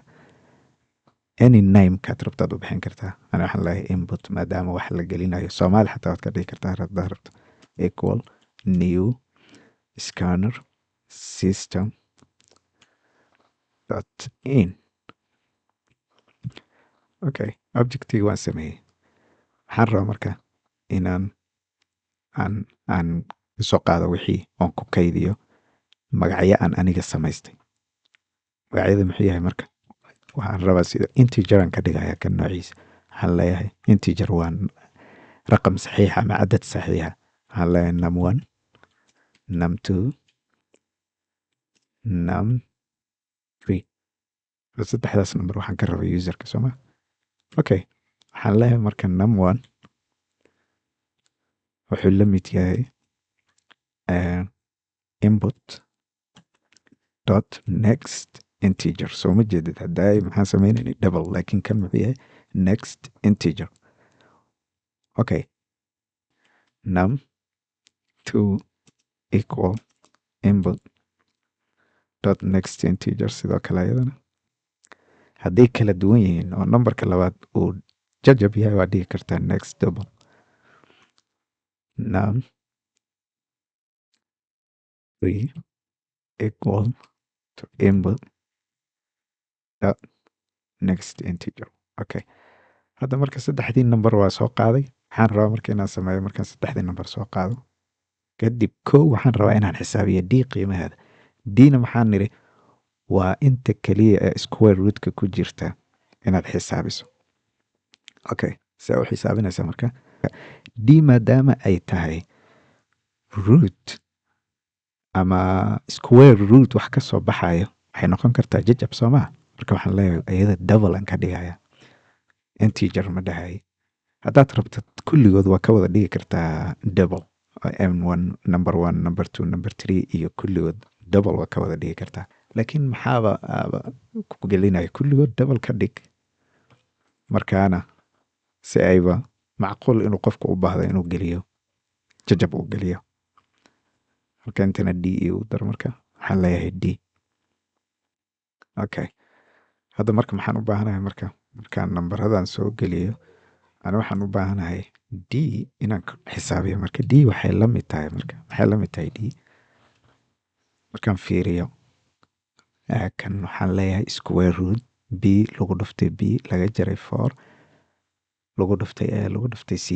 any name kaad rabtaad u bixin kartaa. Ani waxaan leeyahay input maadaama wax la gelinayo. Soomaali xataa waad ka dhigi kartaa haddaad rabto. Equal new scanner system dot in. Okay, objectiga waan sameeyey. Waxaan rabaa marka inaan aan kasoo qaado wixii oon ku kaydiyo magacyo aan aniga samaystay. Magacyada muxuu yahay? Marka waxaan rabaa sida integer aan ka dhigaya kan noociisa. Waxaan leeyahay integer waa raqam saxiix ama cadad saxiixa. Waxaan leeyahay num one, num two, num three. Saddexdaas number waxaan ka rabay userka, sooma? Okay, waxaan leeyahay marka num one wuxuu la mid yahay input dot next integer. Soo ma jeedid? Haddaay maxaan sameynayna? Double. Laakiin kan muxuu yahay? Next integer. Okay, num two equal input dot next integer sidoo kale. Ayadana hadday kala duwan yihiin oo numberka labaad uu jajab yahay, waa dhigi kartaa next double. Num three equal to input dot next integer. Okay, hadda marka saddexdii number waa soo qaaday. Waxaan rabaa marka inaan sameeyo, markaan saddexdii number soo qaado kadib, kow waxaan rabaa inaan xisaabiyo d qiimaheeda. D-na maxaan nidhi? Waa inta keliya ee square rootka ku jirta inaad xisaabiso. Okay, see u xisaabinaysaa marka d? Maadaama ay tahay root ama square root, wax ka soo baxayo waxay noqon kartaa jajab, soo maa? Marka waxaan leeyahay iyada double aan ka dhigaya, integer ma dhahay. Haddaad rabto kulligood waa ka wada dhigi kartaa double, m one, number one, number two, number three iyo kulligood double waa ka wada dhigi kartaa. Laakiin maxaaba aaba ku gelinaya? Kulligood double ka dhig. Markaana si ayba macquul inuu qofku u baahdo inuu geliyo jajab uu geliyo. Halka intana d igu dar. Marka waxaan leeyahay d. Okay, hadda marka maxaan u baahanahay? Marka markaan nambaradan soo geliyo, ani waxaan u baahanahay d inaan xisaabiyo. Marka d waxay la mid tahay, marka maxay la mid tahay d? Markaan fiiriyo kan, waxaan leeyahay square root b lagu dhuftay b laga jaray four lagu dhuftay a lagu dhuftay c.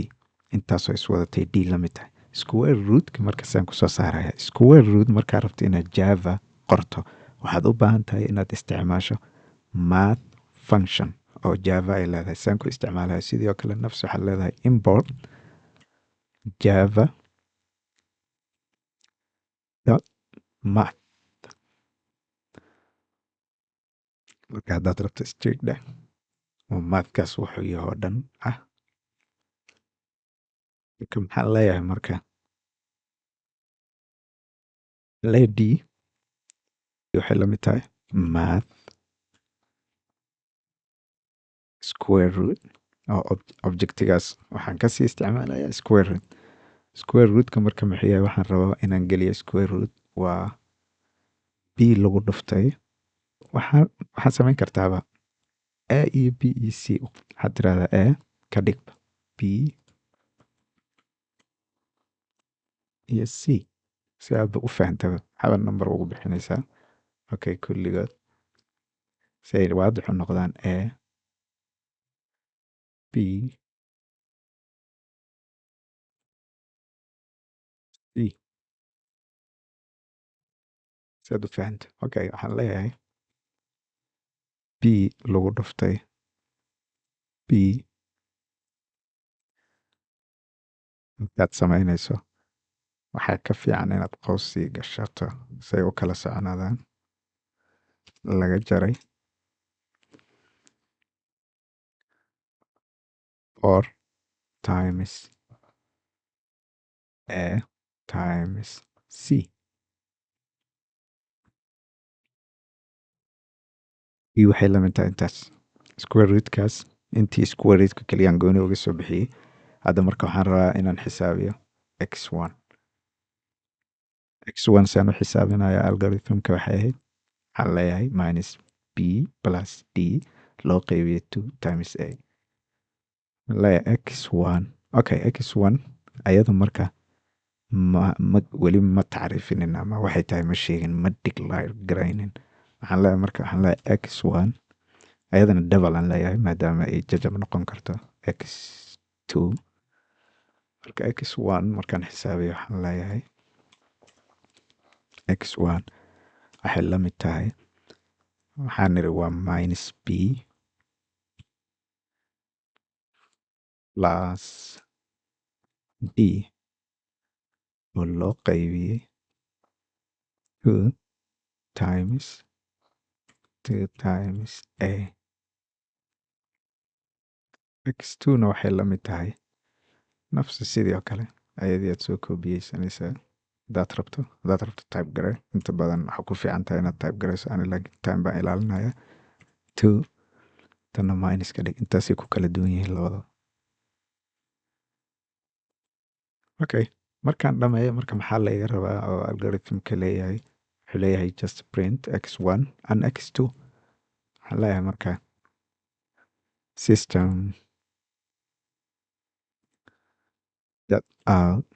Intaasoo iswadatay d la mid tahay. Square rootka markaasaan kusoo saaraya. Square root markaa rabto inaad Java qorto, waxaad u baahan tahay inaad isticmaasho math function oo Java ay leedahay. Saan ku isticmaalaya sidii oo kale nafsi, waxaad leedahay import java dot math. Marka haddaad rabto strict dheh oo mathkaas wuxuu yahay oo dhan ah. Marka maxaan leeyahay? Marka le d waxay la mid tahay math square root oo objectigaas waxaan kasii isticmaalayaa square root. Square rootka marka muxuu yahay? Waxaan rabaa inaan geliyo square root waa b lagu dhuftay. Waxaad samayn kartaaba a iyo b iyo c. Waxaad tirahdaa a ka dhigba b iyo c si aadba u fahantaba. Maxaaba number ugu bixinaysaa? Okay, kulligood si ay waadix u noqdaan, a, b, c, si aad u fahanto. Okay, waxaan leeyahay b lagu dhuftay b. Markaad samaynayso Waxaa ka fiican inaad qows sii gashato si ay u kala soconaadaan. Laga jaray 4 times a times c. B waxay la mid tahay intaas square rootkaas. Intii square rootka keliyaan gooni uga soo bixiyey. Hadda marka waxaan rabaa inaan xisaabiyo x1. X1 saan u xisaabinaya algorithmka waxay ahayd, waxaan leeyahay minus b plus d loo qeybiyo 2 times a. Leeyahay x1. Okay, x1 ayadu marka ma weli ma tacriifinin ama waxay tahay ma sheegin, ma declare garaynin. Waxaan leeyahay marka, waxaan leeyahay x1 ayadana double aan leeyahay maadaama ay jajab noqon karto x2. Marka x1 markaan xisaabiyo, waxaan leeyahay x1 waxay la mid tahay, waxaan niri waa minus b plus d oo loo qaybiyey 2 times 2 times a. x2 na waxay la mid tahay nafsi sidii oo kale, ayadii aad soo koobiyeysanaysaa hadaad rabto. Hadaad rabto type gare. Inta badan waxaa ku fiican tahay inaad type garayso, ani laakiin time baan ilaalinaya. 2 tanna minus ka dhig. Intaasay ku kala duwan yihiin labadaba. Okay, markaan dhameeyo marka maxaa layga rabaa oo algorithmka leeyahay? Wuxuu leeyahay just print x1 and x2. Waxaan leeyahay marka system dot out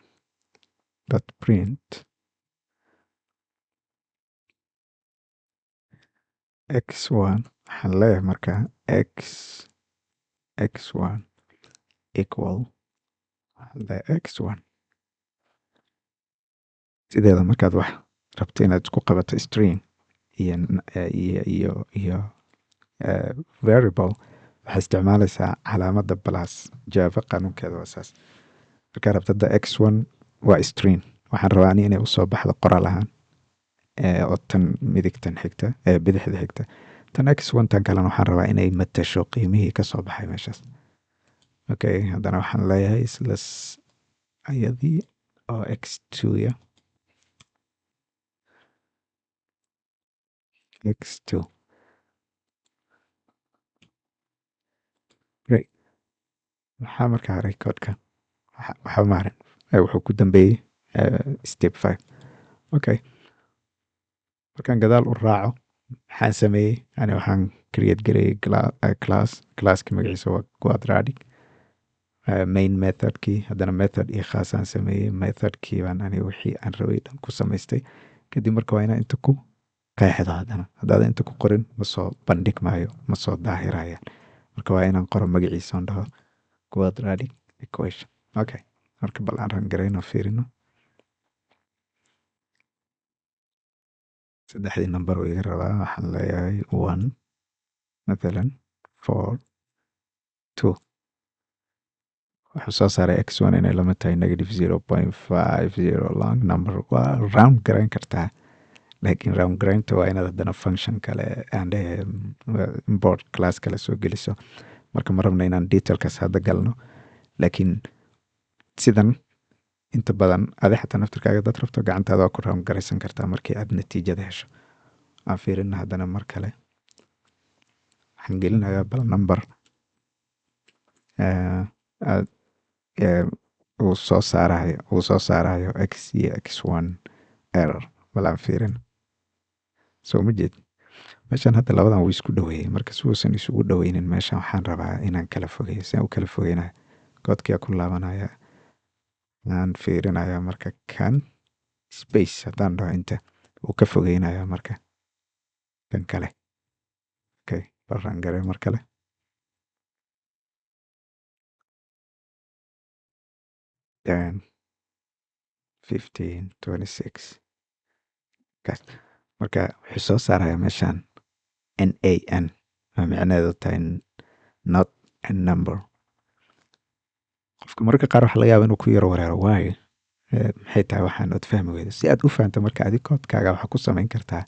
dot print x1. Waxaan leeyahay marka x1 equal, waxaan leeyahay x1. Sideeda markaad wax rabto inaad isku qabato string iyo variable, waxaa isticmaalaysaa calaamadda plus. Java qaanuunkeeda waa saas. Markaa rabto hadda x1 waa string, waxaan rabaa ani inay usoo baxdo qoraal ahaan oo tan midigtan xigta ee bidixda xigta tan x1. Tan kalena waxaan rabaa inay matasho qiimihii kasoo baxay meeshaas. Okay, haddana waxaan leeyahay isla ayadii oo x2 ya x2. Great. Maxaa marka haray codeka? Waxba ma harin. Wuxuu ku dambeeyey step 5. Okay, markaan gadaal u raaco, maxaan sameeyey ani? Waxaan create gareeyey class. Classka magaciisa waa quadratic. Main methodkii, haddana method iyo khaasaan sameeyey. Methodkii baan ani wixii aan rabay dhan ku samaystay. Kadib marka waa inaan inta ku qeexdo. Haddana haddaadan inta ku qorin ma soo bandhig maayo, ma soo daahirayaan. Marka waa inaan qoro magaciisa oon dhaho quadratic equation. Okay, marka bal aan run garayno, fiirino. Saddexdii number uu iga rabaa. Waxaan leeyahay 1 mathalan, 4, 2. Wuxuu soo saaray x1 inay lamid tahay negative 0.50. Long number waa round garayn kartaa, laakiin round garaynta waa inaad haddana function kale aan dhehe import class kale soo geliso. Marka ma rabno inaan detailkaas hadda galno, laakiin sidan inta badan adi xataa naftirkaaga dad rabto gacantaada waa ku round garaysan kartaa markii aad natiijada hesho. Aan fiirina haddana mar kale. Waxaan gelinayaa bal number aad uu soo saarayo x iyo x1 error. Bal aan fiirin. Soo ma jeed meeshan hadda labadan wuu isku dhoweeyey. Marka si uusan isugu dhoweynin meeshan, waxaan rabaa inaan kala fogeeyo. Si aan u kala fogeynayo, koodkiyaa ku laabanaya, aan fiirinaya. Marka kan space haddaan dhaho, inta uu ka fogeynaya marka kan kale. Okay, bal run garee mar kale. 10, 15, 26 kaas. Marka wuxuu soo saaraya meeshan NaN oo micnaheedu tahay not a number. Qofka mararka qaar waxaa laga yaaba inuu ku yaro wareero waayo. Maxay tahay waxaan ood fahmi weydo? Si aad u fahanto marka adi koodkaaga waxaa ku samayn kartaa,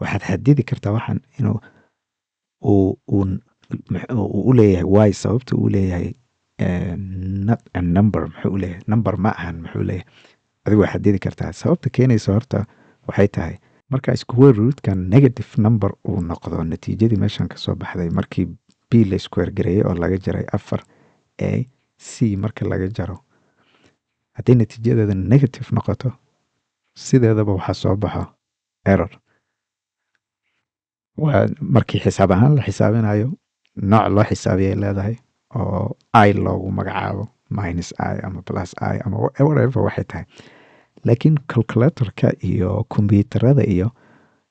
waxaad xadidi kartaa waxaan inuu uu uu u leeyahay why, sababta uu leeyahay not a number. Muxuu u leeyahay number ma ahan? Muxuu leeyahay? Adigu waa xadidi kartaa sababta keenaysa. Horta waxay tahay marka square rootkan negative number uu noqdo, natiijadii meeshan kasoo baxday markii b la square gareeyey oo laga jaray afar a c, marka laga jaro, haddii natiijadeeda negative noqoto, sideedaba waxaa soo baxo error. Waa markii xisaab ahaan la xisaabinayo, nooc loo xisaabiyay leedahay oo i loogu magacaabo minus i ama plus i ama whatever waxay tahay. Laakiin calculatorka iyo kombiyuutarada iyo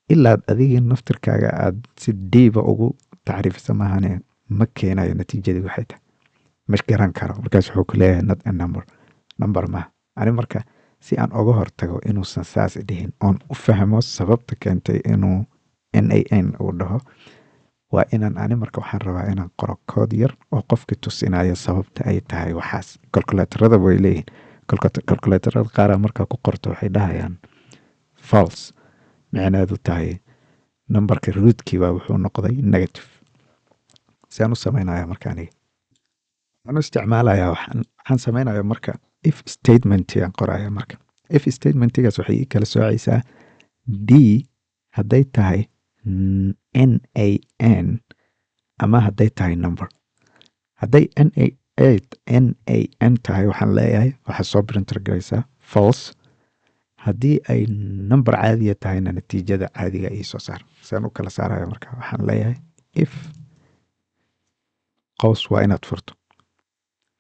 ilaa adiga naftirkaaga aad si dhiiba ugu tacriifisa maahane, ma keenayo natiijadii waxay tahay, ma garan karo. Markaas wuxuu ku leeyahay not a number, number maha. Ani marka si aan uga hortago inuusan saas dhihin oon u fahmo sababta keentay inuu NaN uu dhaho, waa inaan ani marka waxaan rabaa inaan qoro kood yar oo qofka tusinayo sababta ay tahay waxaas. Calculatorada way leeyihiin. Calculatorada qaara markaa ku qorto waxay dhahayaan false, micnaheedu tahay numberka rootkii baa wuxuu noqday negative. Si aan u samaynaya marka aniga waxaan u isticmaalayaa, waxaan samaynaya marka if statement aan qoraya. Marka if statementigaas waxay ii kala soocaysaa d hadday tahay NaN ama hadday tahay number. Hadday NaN tahay, waxaan leeyahay waxaa soo printer garaysaa false. Haddii ay number caadiya tahayna, natiijada caadiga ii soo saar. Saan u kala saaraya marka waxaan leeyahay if, qows waa inaad furto.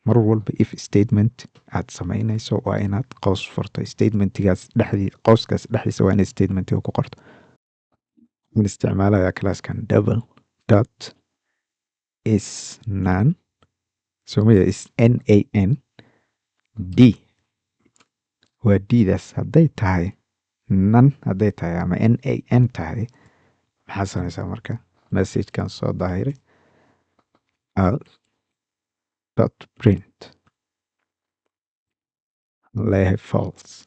Mar walba if statement aad samaynayso waa inaad qows furto. Statementigaas dhexdii, qowskaas dhexdiisa waa inaad statementiga ku qorto. Waxaan isticmaalayaa classkan double dot is nan somaya is NaN d, waa d-daas hadday tahay nan, hadday tahay ama NaN tahay, maxaa samaysaa? Marka messagekan soo daahiray out dot print leeyahay false.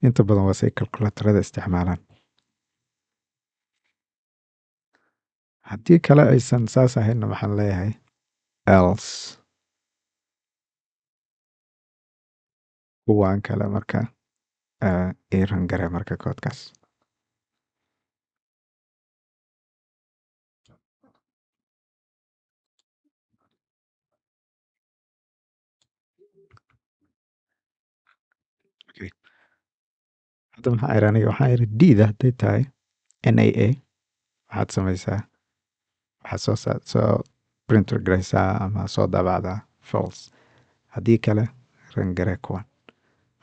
Inta badan waa say calculatorada isticmaalaan. Haddii kale aysan saas ahaynna, waxaan leeyahay else, kuwaan kale marka ii run gare marka koodkaas. Okay. Hadda maxaa iri aniga? Waxaan iri d-da hadday tahay NaN, waxaad samaysaa, waxaad soo printer garaysaa ama soo daabacdaa false. Haddii kale run gare kuwan.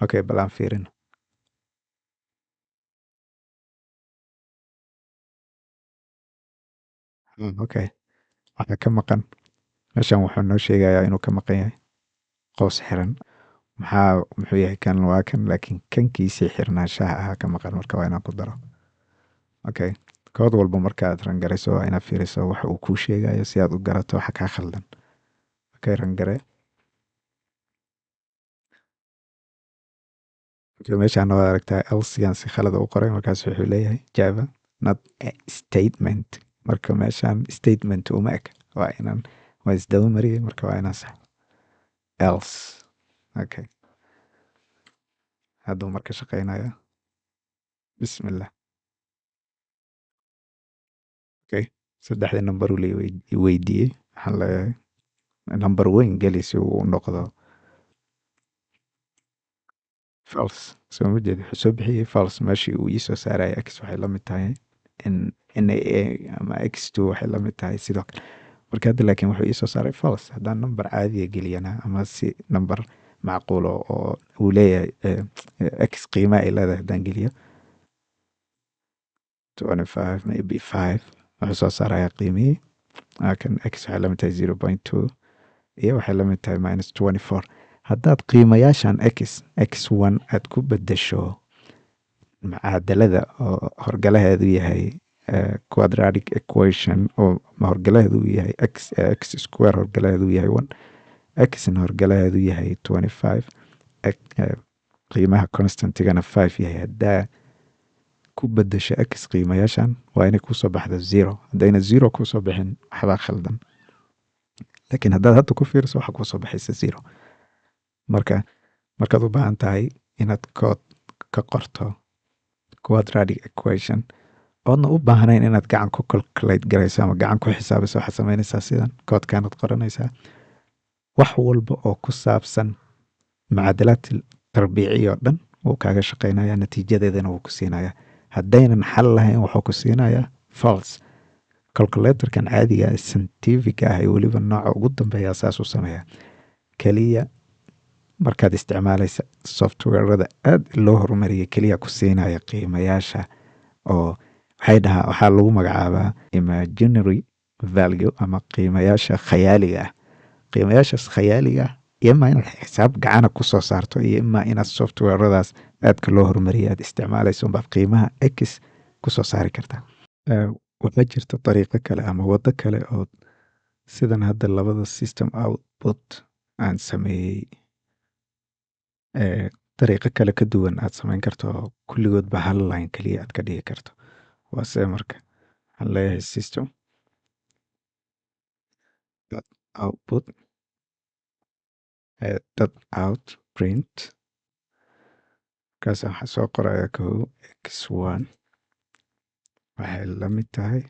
Okay, bal aan fiirino. Okay, waxaa ka maqan meeshan, wuxuu noo sheegayaa inuu ka maqan yahay qows xiran. Maxaa muxuu yahay kan? Waa kan, laakiin kankiisii xirnaanshaha ahaa ka maqan, marka waa inaan ku daro. Okay, kood walba marka aad run garayso waa inaad fiiriso waxa uu kuu sheegayo si aad u garato waxa kaa khaldan. Okay, run gare. Okay, meeshaan waad aragtaa elsegan si khalada u qoray. Markaas wuxuu leeyahay Java not a statement. Marka meeshaan statement uma eg, waa inaan waa isdaba mariyay, marka waa inaan sax else. Okay, hadduu marka shaqeynaya. Bismillah. Okay, saddexdii number uu la weydiiyey, waxaan leeyahay number weyn geli si uu u noqdo false. Soo ma jeedi? Wuxuu soo bixiyey false meeshii uu iisoo saaraya x waxay la mid tahay NaN ama x two waxay la mid tahay sidoo kale. Marka hadda laakiin wuxuu iisoo saaray false. Haddaan number caadiya geliyana ama si number macquulo oo uu leeyahay x qiima ay leedahay haddaan geliyo 25, maybe 5, wuxuu soo saaraya qiimihii kan x waxay la mid tahay 0.2 iyo waxay la mid tahay minus 24. Haddaad qiimayaashan x, x1 aad ku bedesho mucaadalada oo horgalaheedu yahay quadratic equation oo horgalaheedu uu yahay x, x square horgalaheedu yahay 1, xna horgalaheedu yahay 25. Qiimaha constantigana 5 yahay. Haddaa ku bedesho x qiimayaashan, waa inay kusoo baxdo 0. Haddayna 0 kusoo bixin, waxbaa khaldan. Laakiin haddaad hadda ku fiiriso, waxaa kusoo baxaysa 0. Marka markaad u baahan tahay inaad code ka qorto quadratic equation, oodna u baahnayn inaad gacan ku calculate garayso ama gacan ku xisaabiso, waxaad samaynaysaa sidan: koodkaanaad qoranaysaa. Wax walba oo ku saabsan mucaadalaad tarbiiciya oo dhan wuu kaaga shaqeynaya, natiijadeedana wuu ku siinayaa. Haddaynan xal lahayn, wuxuu ku siinayaa false. Calculatorkan caadiga ah, scientific ah, ee weliba nooca ugu dambeeya, saas u sameeyaa. Keliya markaad isticmaalaysa softwarada aad loo horumariyay keliya ku siinaya qiimayaasha oo waxay dhahaa, waxaa lagu magacaabaa imaginary value ama qiimayaasha khayaaliga ah. Qiimayaashaas khayaaliga ah, imaa inaad xisaab gacana kusoo saarto iyo imaa inaad softwaradaas aadka loo horumariyay aad isticmaalayso unbaad qiimaha x kusoo saari kartaa. Waxaa jirta dariiqo kale ama waddo kale oo sidan hadda labada system output aan sameeyey, dariiqo kale ka duwan aad samayn karto, oo kulligoodba hal line keliya aad ka dhigi karto. Waa see? Marka waxaan leeyahay system dot output dot out print. Markaas waxaa soo qoraya kow, x one waxay la mid tahay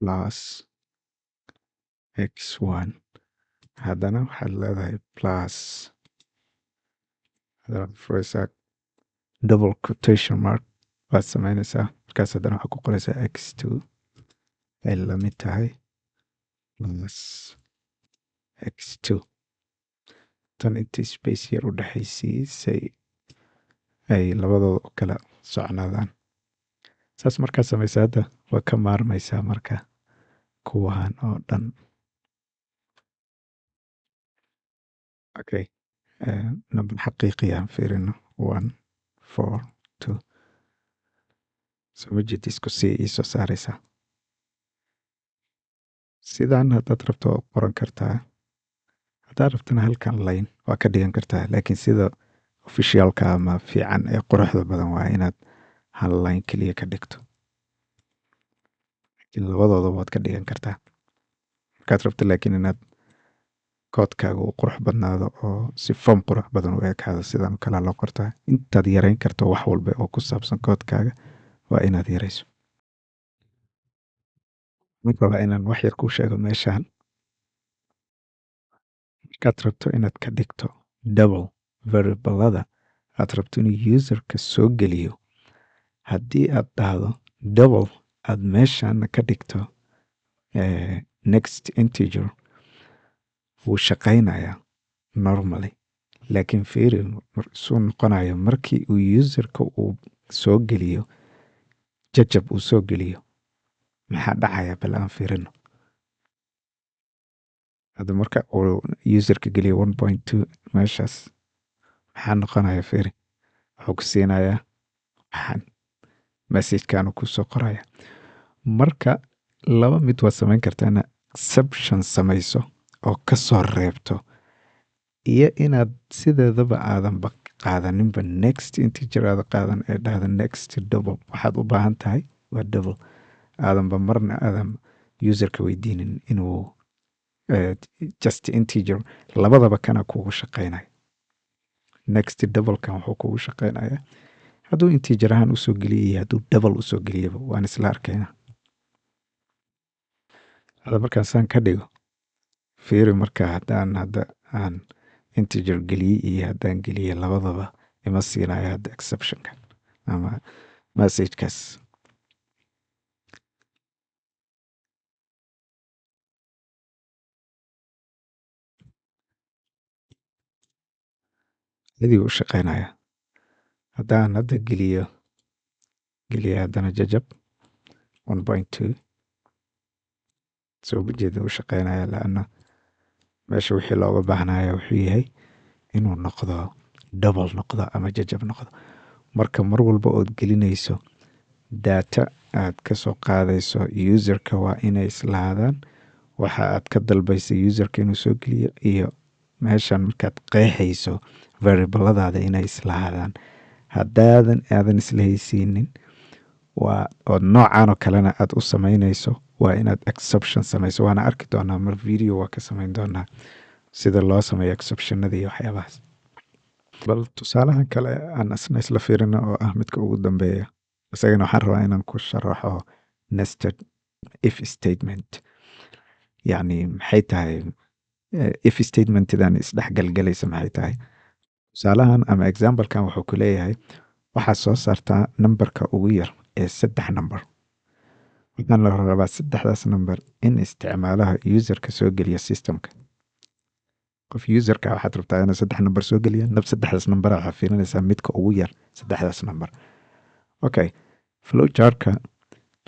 plus x one. Haddana waxaad leedahay plus, haddana waxaad furaysaa double quotation mark baad samaynaysaa. Markaas haddana waxaad ku qoraysaa x two ay la mid tahay plus x two. Tan inta space yar u dhexaysii say ay labadooda u kala socnaadaan. Saas markaad samaysa, hadda waa ka maarmaysaa marka kuwan oo dhan. Okay, number xaqiiqi aan fiirino: 1, 4, 2. Soo ma jeed? Isku sii iisoo saaraysaa. Sidaan haddaad rabto waa qoran kartaa, haddaad rabtana halkan line waa ka dhigan kartaa, laakiin sida officialka ama fiican ee quruxda badan waa inaad hal line keliya ka dhigto. Laakiin labadooda waad ka dhigan kartaa markaad rabto, laakiin inaad koodkaaga uu qurux badnaado oo si form qurux badan u ekaado, sidan kalea loo qortaa. Intaad yareyn karto wax walba oo ku saabsan koodkaaga waa inaad yareyso. Waxaan rabaa inaan wax yar kuu sheego meeshaan. Markaad rabto inaad ka dhigto double variablada aad rabto inuu userka soo geliyo, haddii aad dhahdo double, aad meeshaana ka dhigto next integer, wuu shaqaynayaa normally. Laakiin fiiri suu noqonayo markii uu userka uu soo geliyo jajab uu soo geliyo, maxaa dhacaya? Bal aan fiirino. Hadda marka uu userka geliyo 1.2 meeshaas, maxaa noqonaya? Fiiri, wuxuu ku siinayaa waxaan, messagekaanu kusoo qoraya. Marka laba mid waad samayn kartaa: inaad exception samayso oo kasoo reebto, iyo inaad sideedaba aadanba qaadaninba next integer, aada qaadan ee dhahda next double. Waxaad u baahan tahay waa double. Aadanba marna aadan userka weydiinin inuu just integer. Labadaba kana kugu shaqeynaya. Next doublekan wuxuu kugu shaqeynaya hadduu integer ahaan usoo geliya iyo hadduu double usoo geliyaba, waan isla arkaynaa. Hadda markaan saan ka dhigo, fiiri marka, haddaan hadda aan integer geliyey iyo haddaan geliyey labadaba, ima siinayo hadda exceptionkan ama messagekaas. Adigu u shaqeynaya. Haddaan hadda geliyo haddana jajab 1.2, soo jeeda, u shaqeynaya, laana meesha wixii looga baahnaya wuxuu yahay inuu noqdo double noqdo ama jajab noqdo. Marka mar walba ood gelinayso data aad kasoo qaadayso userka, waa inay islahaadaan waxa aad ka dalbaysa userka inuu soo geliyo iyo Meeshan markaad qeexayso variabladaada inay islahaadaan, haddaadan aadan isla haysiinin waa oo noocan oo kalena aad u samaynayso, waa inaad exception samayso. Waana arki doonaa mar, video waa ka samayn doonaa sida loo sameeyo exceptionada iyo waxyaabahaas. Bal tusaalahan kale aan isna isla fiirino, oo ah midka ugu dambeeya. Isagana waxaan rabaa inaan ku sharaxo nested if statement. Yacni maxay tahay if statementidan isdhexgalgalaysa? Maxay tahay? Tusaalahan ama examplekan wuxuu ku leeyahay: waxaad soo saartaa numberka ugu yar ee saddex number. Waxaan la rabaa saddexdaas number in isticmaalaha userka soo geliya systemka. Qof userka waxaad rabtaa inuu saddex number soo geliya nab. Saddexdaas number waxaa fiirinaysaa midka ugu yar saddexdaas number. Okay, flow chartka,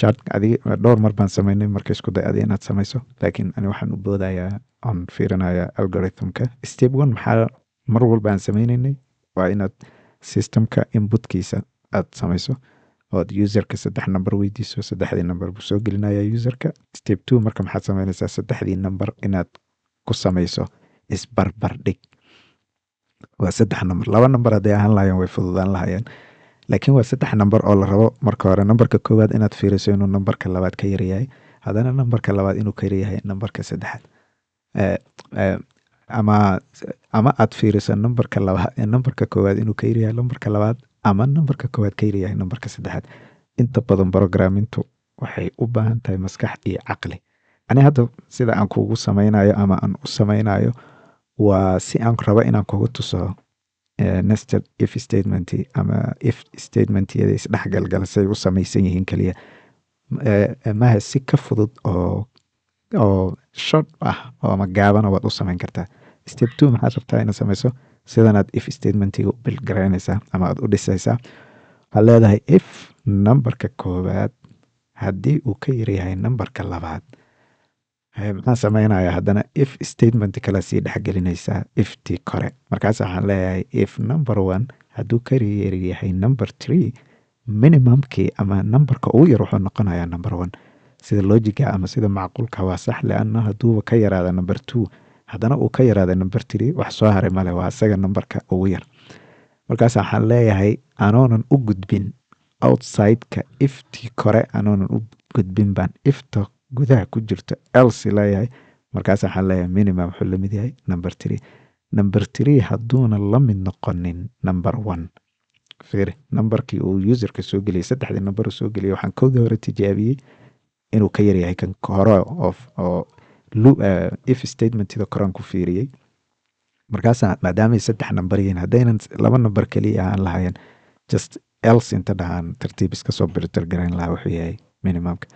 chart adiga dhowr mar baan sameynay. Marka isku day adi inaad samayso, laakiin ani waxaan u boodayaa oon fiirinayaa algorithmka. Step one, maxaa mar walba aan sameynaynay? Waa inaad systemka inputkiisa aad samayso, ood userka saddex number weydiiso. Saddexdii number buu soo gelinaya userka. Step two marka maxaad sameynaysaa? Saddexdii number inaad ku samayso isbarbardhig. Waa saddex number. Laba number hadday ahaan lahayeen way fududaan lahayeen, laakiin waa saddex number oo la rabo marka hore numberka koowaad inaad fiiriso inuu numberka labaad ka yaryahay, haddana numberka labaad inuu ka yaryahay numberka saddexaad, ama aad fiiriso numberka labaad, numberka koowaad inuu ka yaryahay numberka labaad, ama numberka koowaad ka yaryahay numberka saddexaad. Inta badan programmintu waxay u baahan tahay maskax iyo caqli. Ani hadda sida aan kugu sameynayo ama aan u sameynayo waa si aan rabo inaan kugu tuso nested if statement ama if statementyada isdhexgalgala say u samaysan yihiin keliya. Maha, si ka fudud oo short ah oo ama gaabana waad u samayn kartaa. Step two maxaad rabtaa inaad samayso? Sidanaad if statementiga u build garaynaysaa ama aad u dhisaysaa. Waxaad leedahay: if numberka koowaad haddii uu ka yaryahay numberka labaad, maxaan sameynayaa? Haddana if statement kale sii dhexgelinaysaa iftii kore. Markaas waxaan leeyahay: if number one hadduu ka yaryahay number three, minimumkii ama numberka ugu yar wuxuu noqonayaa number one. Sida logiga ama sida macquulka waa sax, leanna hadduuba ka yaraada number two, haddana uu ka yaraada number three, wax soo haray male, waa isaga numberka ugu yar. Markaas waxaan leeyahay, anoonan u gudbin outside-ka iftii kore, anoonan u gudbin baan ifta gudaha ku jirto else leeyahay. Markaas waxaan leeyahay: minimum wuxuu la mid yahay number three. Number three hadduuna la mid noqonin number one. Fiiri, numberkii uu userka soo geliyay, saddexdii number uu soo geliyay, waxaan kowdii hore tijaabiyey inuu ka yaryahay kan hore oo if statementida koraan ku fiiriyey. Markaasaa maadaamay saddex number yihiin, haddaynan laba number keliya aan lahayn, just else inta dhahaan tartiib iska soo print garayn lahaa wuxuu yahay minimumka.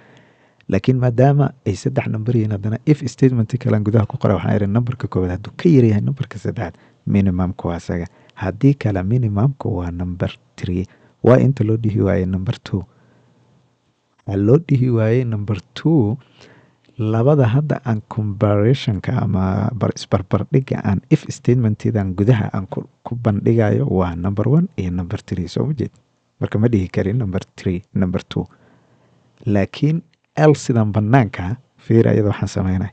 Laakiin maadaama ay saddex number yihiin, haddana if statement kalean gudaha ku qoray. Waxaan idhi: numberka koowaad hadduu ka yaryahay numberka saddexaad, minimumka waa isaga. Haddii kale minimumka waa number three. Waa inta loo dhihi waayey number two? Waxaa loo dhihi waayey number two, labada hadda aan comparationka ama isbarbardhiga aan if statementidan gudaha aan ku bandhigayo waa number one iyo number three, soo ma jeed? Marka ma dhihi karin number three, number two. Laakiin else-idan banaanka fiir ayada. Waxaan sameynay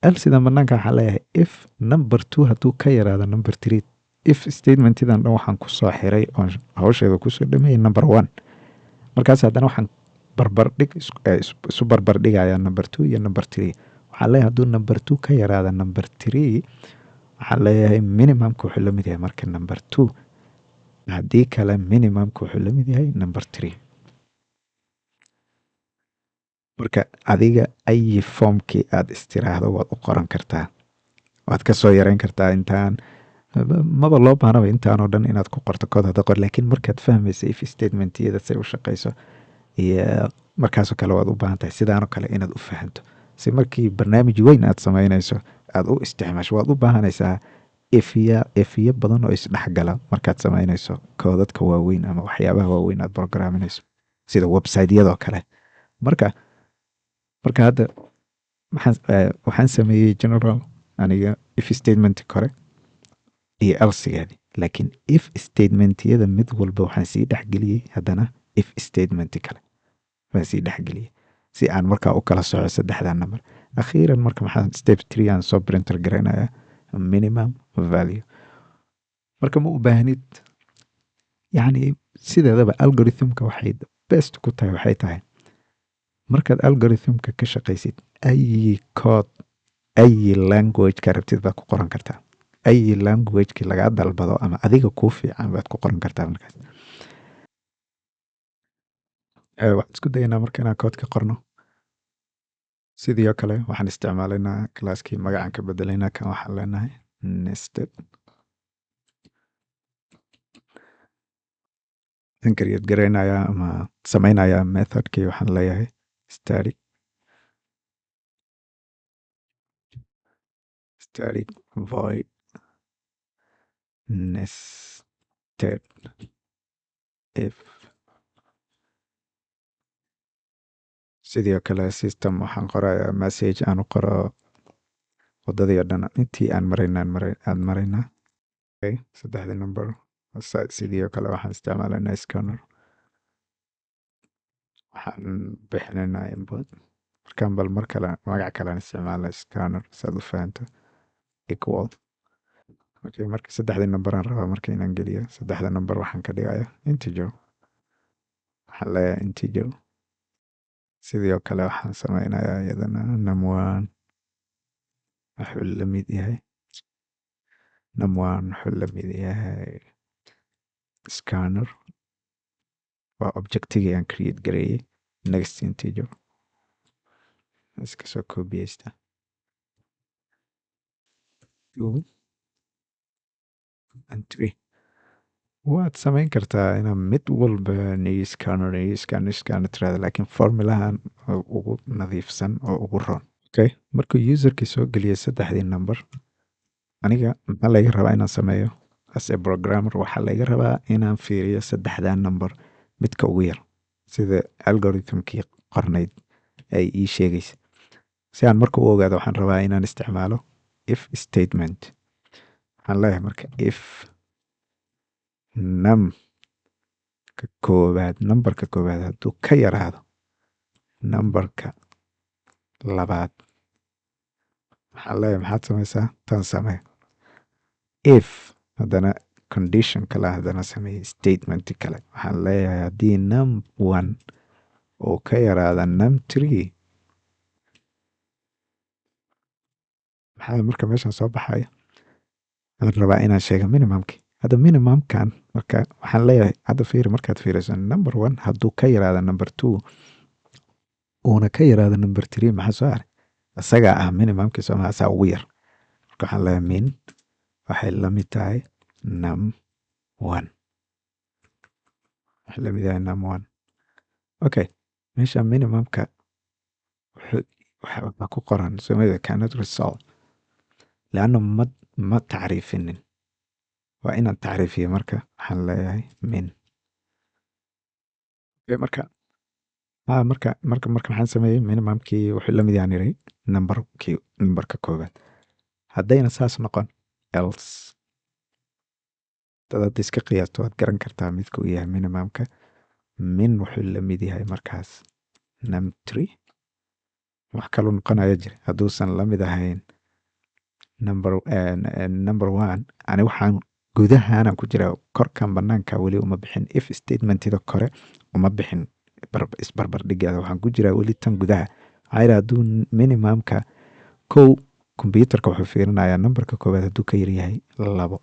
else-idan banaanka. Waxaan leeyahay: if number two hadduu ka yaraado number three. If statementidan dhan waxaan kusoo xiray oon hawsheeda kusoo dhameeyey number one. Markaas haddana waxaan barbardhig isu barbardhigayaa number two iyo number three. Waxaan leeyahay: hadduu number two ka yaraada number three, waxaan leeyahay minimumka wuxuu la mid yahay marka number two. Haddii kale minimumka wuxuu la mid yahay number three. Marka adiga ayi formkii aad istiraahdo waad u qoran kartaa, waad kasoo yareyn kartaa. Intaan maba loo baahnaba intaanoo dhan inaad ku qorto code hadda qor, laakiin markaad fahmaysa if statementyada say u shaqeyso iyo markaasoo kale waad u baahan tahay sidaanoo kale inaad u fahanto, si markii barnaamij weyn aad sameynayso aad u isticmaasho. Waad u baahanaysaa ifya, ifyo badan oo isdhexgala markaad sameynayso koodadka waaweyn ama waxyaabaha waaweyn aad programinayso, sida website-yadoo kale. Marka hadda waxaan sameeyey general aniga if statement kore iyo elsegeedi, laakiin if statementyada mid walba waxaan sii dhexgeliyey haddana if statement kale baan sii dhexgeliyey, si aan markaa u kala soco saddexda number. Akhiiran marka maxaa step three aan soo print garaynaya? Minimum value. Marka ma u baahnid, yacni sideedaba algorithmka waxay best ku tahay, waxay tahay markaad algorithmka ka shaqaysid, ay code, ay language ka rabtid baad ku qoran kartaa, ay languageki lagaa dalbado ama adiga kuu fiican baad ku qoran kartaa. Markaas waxaan isku dayanaa marka inaan code ka qorno. Sidii oo kale waxaan isticmaalaynaa classkii, magacaan ka bedelaynaa. Kan waxaan leenahay nested. Waxaan create garaynayaa ama samaynayaa methodkii. Waxaan leeyahay static void nested if. Sidoo kale system waxaan qorayaa message aan u qoro wadadii oo dhan intii aan maraynaan maray aan maraynaa. Okay, saddexdii number. Sidii oo kale waxaan isticmaalaynaa scanner, waxaan bixinaynaa input. Markaan bal mar kale magac kale aan isticmaalna, scanner, saad u fahanto, equal. Okay, marka saddexdii number aan rabaa marka inaan geliyo. Saddexda number waxaan ka dhigayaa integer, waxaan leeyahay integer. Sidoo kale waxaan sameynayaa iyadana num1 wuxuu la mid yahay, num1 wuxuu la mid yahay scanner, waa objectigii aan create gareeyey, next integer. Iska soo koobiyeysta, two and three. Waad samayn kartaa inaad mid walba new scanner, new scanner, scanner tirahdo, laakiin formulahan oo ugu nadiifsan oo ugu roon. Okay, markuu userkii soo geliyay saddexdii number, aniga maxaa laga rabaa inaan sameeyo as a programmer? Waxaa laga rabaa inaan fiiriyo saddexdan number midka ugu yar, sida algorithmkii qornayd ay ii sheegaysa. Si aan marka u ogaado, waxaan rabaa inaan isticmaalo if statement. Waxaan leeyahay marka if num ka koowaad, numberka koowaad hadduu ka yaraado numberka labaad, waxaan leeyahay maxaad samaysaa? Tan samee. If haddana condition kale haddana sameeye, statement kale. Waxaan leeyahay haddii num one uu ka yaraada num three, maxaa marka meeshan soo baxaya? Waxaan rabaa inaan sheego minimumki. Hadda minimumkan marka waxaan leeyahay, hadda fiiri, markaad fiiriso number one hadduu ka yaraado number two uuna ka yaraado number three, maxaa soo haray? Isagaa ah minimumkii soo saa ugu yar. Marka waxaan leeyahay min waxay la mid tahay num one, waxay la mid yahay num one. Okay, meesha minimumka waxaa ku qoran somada cannot resolve, leanna ma tacriifinin. Waa inaan tacriifiyo. Marka waxaan leeyahay min. Okay, marka marka maxaan sameeyey? Minimumkii wuxuu la mid yahan iri numberkii, numberka koowaad. Haddayna saas noqon, else. Dad hadda iska qiyaasto waad garan kartaa midka uu yahay minimumka. Min wuxuu la mid yahay markaas num three. Wax kaloo noqonaya jira hadduusan la mid ahayn number one? Ani waxaan gudahaanaan ku jiraa, korkan banaanka weli uma bixin. If statementida kore uma bixin isbarbardhigeeda, waxaan ku jiraa weli tan gudaha. Maxaa yidhi? Hadduu minimumka kow, computerka wuxuu fiirinayaa numberka koowaad hadduu ka yaryahay labo,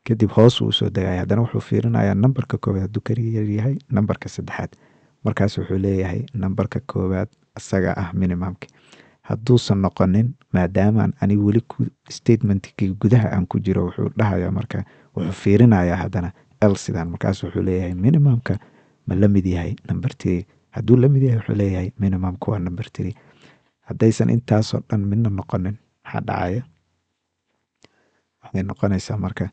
kadib hoos uu usoo degaya. Haddana wuxuu fiirinayaa numberka koowaad hadduu ka yaryahay numberka saddexaad. Markaas wuxuu leeyahay numberka koowaad isaga ah minimumka. Hadduusan noqonin, maadaamaan ani weli ku statementkii gudaha aan ku jiro, wuxuu dhahayaa marka, wuxuu fiirinayaa haddana else-idan. Markaas wuxuu leeyahay minimumka ma la mid yahay number three? Hadduu la mid yahay, wuxuu leeyahay minimumka waa number three. Haddaysan intaasoo dhan midna noqonin, maxaa dhacaya? Waxay noqonaysaa marka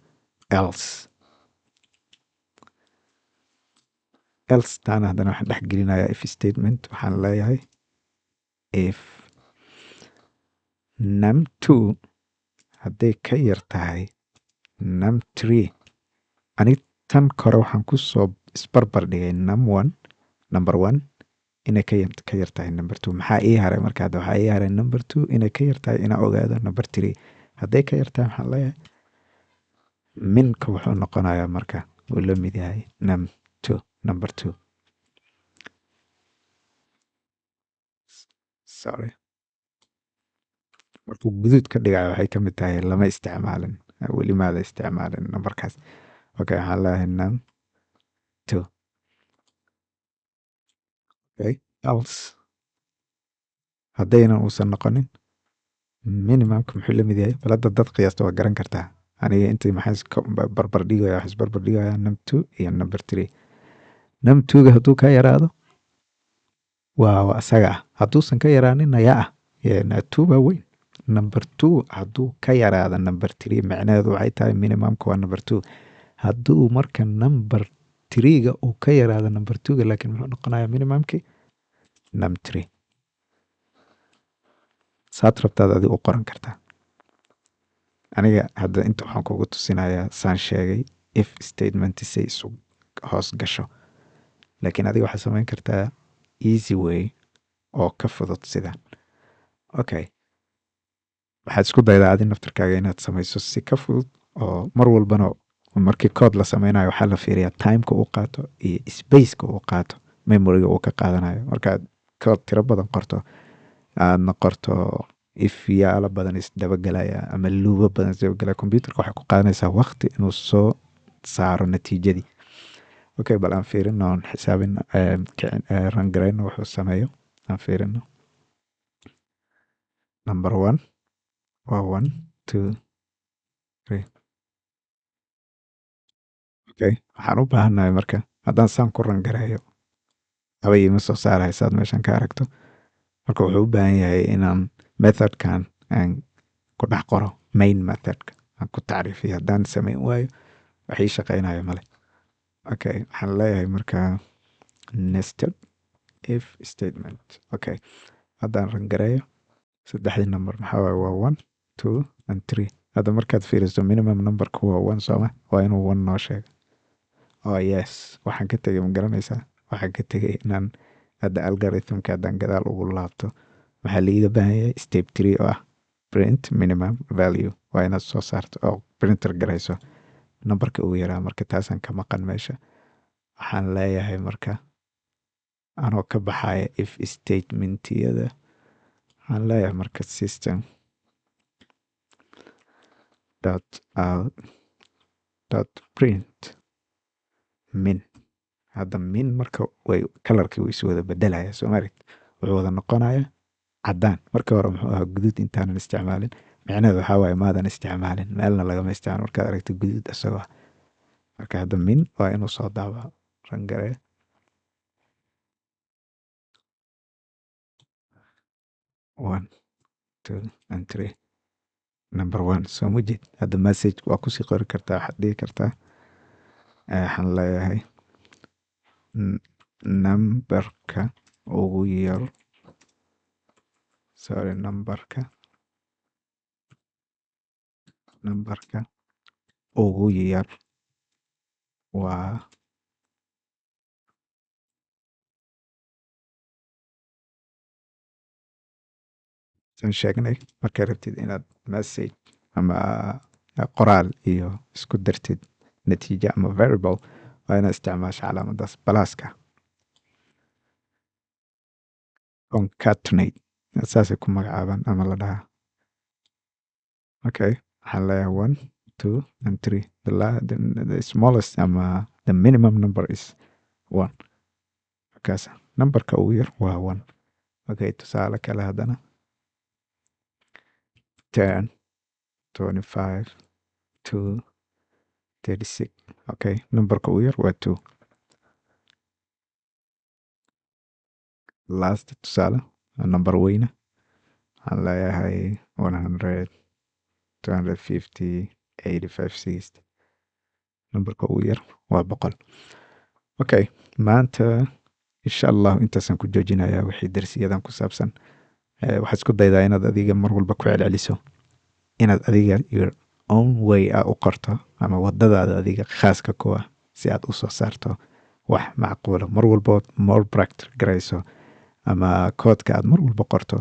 else. Else taana haddana waxaan dhex gelinayaa if statement. Waxaan leeyahay if num two hadday ka yar tahay num three. Ani tan kore waxaan kusoo isbarbar dhigay num one, number one inay ka yar tahay number two. Maxaa ii haray marka hadda? Waxaa ii haray number two inay ka yar tahay inaan ogaado number three. Hadday ka yartahay, waxaan leeyahay minka wuxuu noqonayaa marka uu la mid yahay num 2, number 2. Sorry, markuu guduud ka dhigayo waxay ka mid tahay lama isticmaalin weli, maada isticmaalin numberkaas. Okay, waxaan leeyahay num 2. Okay, else haddaynan uusan noqonin, minimumka muxuu la mid yahay? Bal hadda dad qiyaasta waa garan kartaa. Aniga intii maxaa iska barbar dhigaya? Waxaa isbarbar dhigaya num 2 iyo number 3. Num 2ga hadduu ka yaraado waa asaga ah. Hadduusan ka yaraanin ayaa ah 2 baa weyn. Number 2 hadduu ka yaraado number 3, macnaheedu waxay tahay minimumka waa number 2. Hadduu marka number 3ga uu ka yaraado number 2ga laakiin, muxuu noqonayaa minimumki? Num 3. Saad rabtaad adiga u qoran kartaa. Aniga hadda inta waxaan kugu tusinayaa, saan sheegay, if statement say isu hoos gasho, laakiin adiga waxaad samayn kartaa easy way oo ka fudud sidan. Okay, waxaad isku daydaa adi naftarkaaga inaad samayso si ka fudud. Oo mar walbana markii code la sameynayo, waxaa la fiiriyaa timeka uu qaato iyo spaceka uu qaato, memoryga uu ka qaadanayo. Markaad code tiro badan qorto, aadna qorto if yaalo badan isdabagelaya ama loopo badan isdabagelaya, computerka waxay ku qaadanaysaa waqti inuu soo saaro natiijadii. Okay, bal aan fiirino, aan xisaabin, run garayno, wuxuu sameeyo aan fiirino. Number 1 waa 1, 2, 3. Okay, waxaan u baahannahay marka haddaan saan ku run gareeyo, haba iima soo saarayo saad meeshan ka aragto. Marka wuxuu u baahan yahay inaan methodkan aan ku dhex qoro, main methodka aan ku tacriifiyo. Haddaan samayn waayo, wax ii shaqeynayo male. Okay, waxaan leeyahay marka nested if statement. Okay, haddaan run gareeyo, saddexdii number maxaa waaye? Waa 1, 2 and 3. Hadda markaad fiiriso, minimum numberka waa 1, sooma? Waa inuu 1 noo sheego. Oh yes, waxaan ka tegay ma garanaysaa? Waxaan ka tegay inaan hadda algorithmka haddaan gadaal ugu laabto, waxaa laiga baahan yahay step 3 oo ah print minimum value. Waa inaad soo saarto oo print garayso numberka ugu yaraa. Marka taasaan ka maqan meesha. Waxaan leeyahay marka, anoo ka baxaya if statementiyada, waxaan leeyahay marka system dot out dot print min. Hadda min marka way colorkii wuu isu wada bedelaya, soo ma aragtid? Wuxuu wada noqonaya caddaan. Marka hore muxuu ahaa? Guduud intaanan isticmaalin. Micnaheedu waxaa waaye maadan isticmaalin, meelna lagama isticmaalo markaad aragto guduud isagoo ah. Marka hadda min waa inuu soo daabaco. Run garee. 1, 2 and 3, number 1, soo ma jeed? Hadda message waa kusii qori kartaa. Waxaad dhihi kartaa, waxaan leeyahay numberka ugu yar, sorry, numberka ugu yar waa san sheegnay. Markaad rabtid inaad message ama qoraal iyo isku dartid natiijo ama variable, waa inaad isticmaasho calaamadaas pluska, concatenate saasay ku magacaabaan ama la dhahaa. Okay, waxaan leeyahay 1, 2 and 3. The smallest ama the minimum number is 1. Markaas numberka ugu yar waa 1. Okay, tusaale kale haddana: 10, 25, 2, 36. Okay, numberka ugu yar waa 2. Last tusaale, number weyna, waxaan leeyahay 100, 250, 85, 60. Numberka ugu yar waa 100. Okay, maanta insha Allah intaasaan ku joojinayaa wixii darsiyadan ku saabsan. Waxaad isku daydaa inaad adiga mar walba ku celceliso, inaad adiga your own way a u qorto ama wadadaada adiga khaaska ku ah, si aad usoo saarto wax macquula. Mar walbood more practice garayso ama koodka aad mar walba qorto,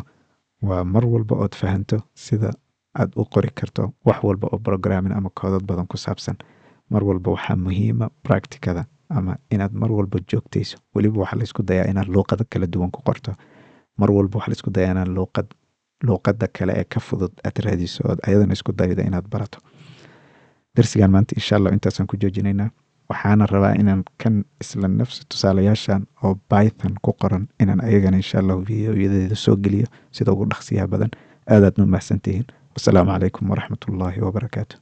waa mar walba ood fahanto sida Aad u qori karto wax walba oo programming ama koodad badan ku saabsan. Mar walba waxaa muhiima practicada ama inaad mar walba joogtayso. Weliba waxaa laysku dayaa inaad luuqado kala duwan ku qorto. Mar walba waxaa laisku dayaa inaad luuqada kale ee ka fudud aad raadiso, ood ayadana isku daydo inaad barato. Darsigan maanta, insha Allah, intaasaan ku joojinaynaa. Waxaana rabaa inaan kan isla nafsi tusaalayaashan oo Python ku qoran inaan ayagana, insha Allah, videoyadeeda soo geliyo sida ugu dhaqsiyaha badan. Aadaad nu mahadsantihiin. Wasalaamu calaykum waraxmatullaahi wabarakaatu.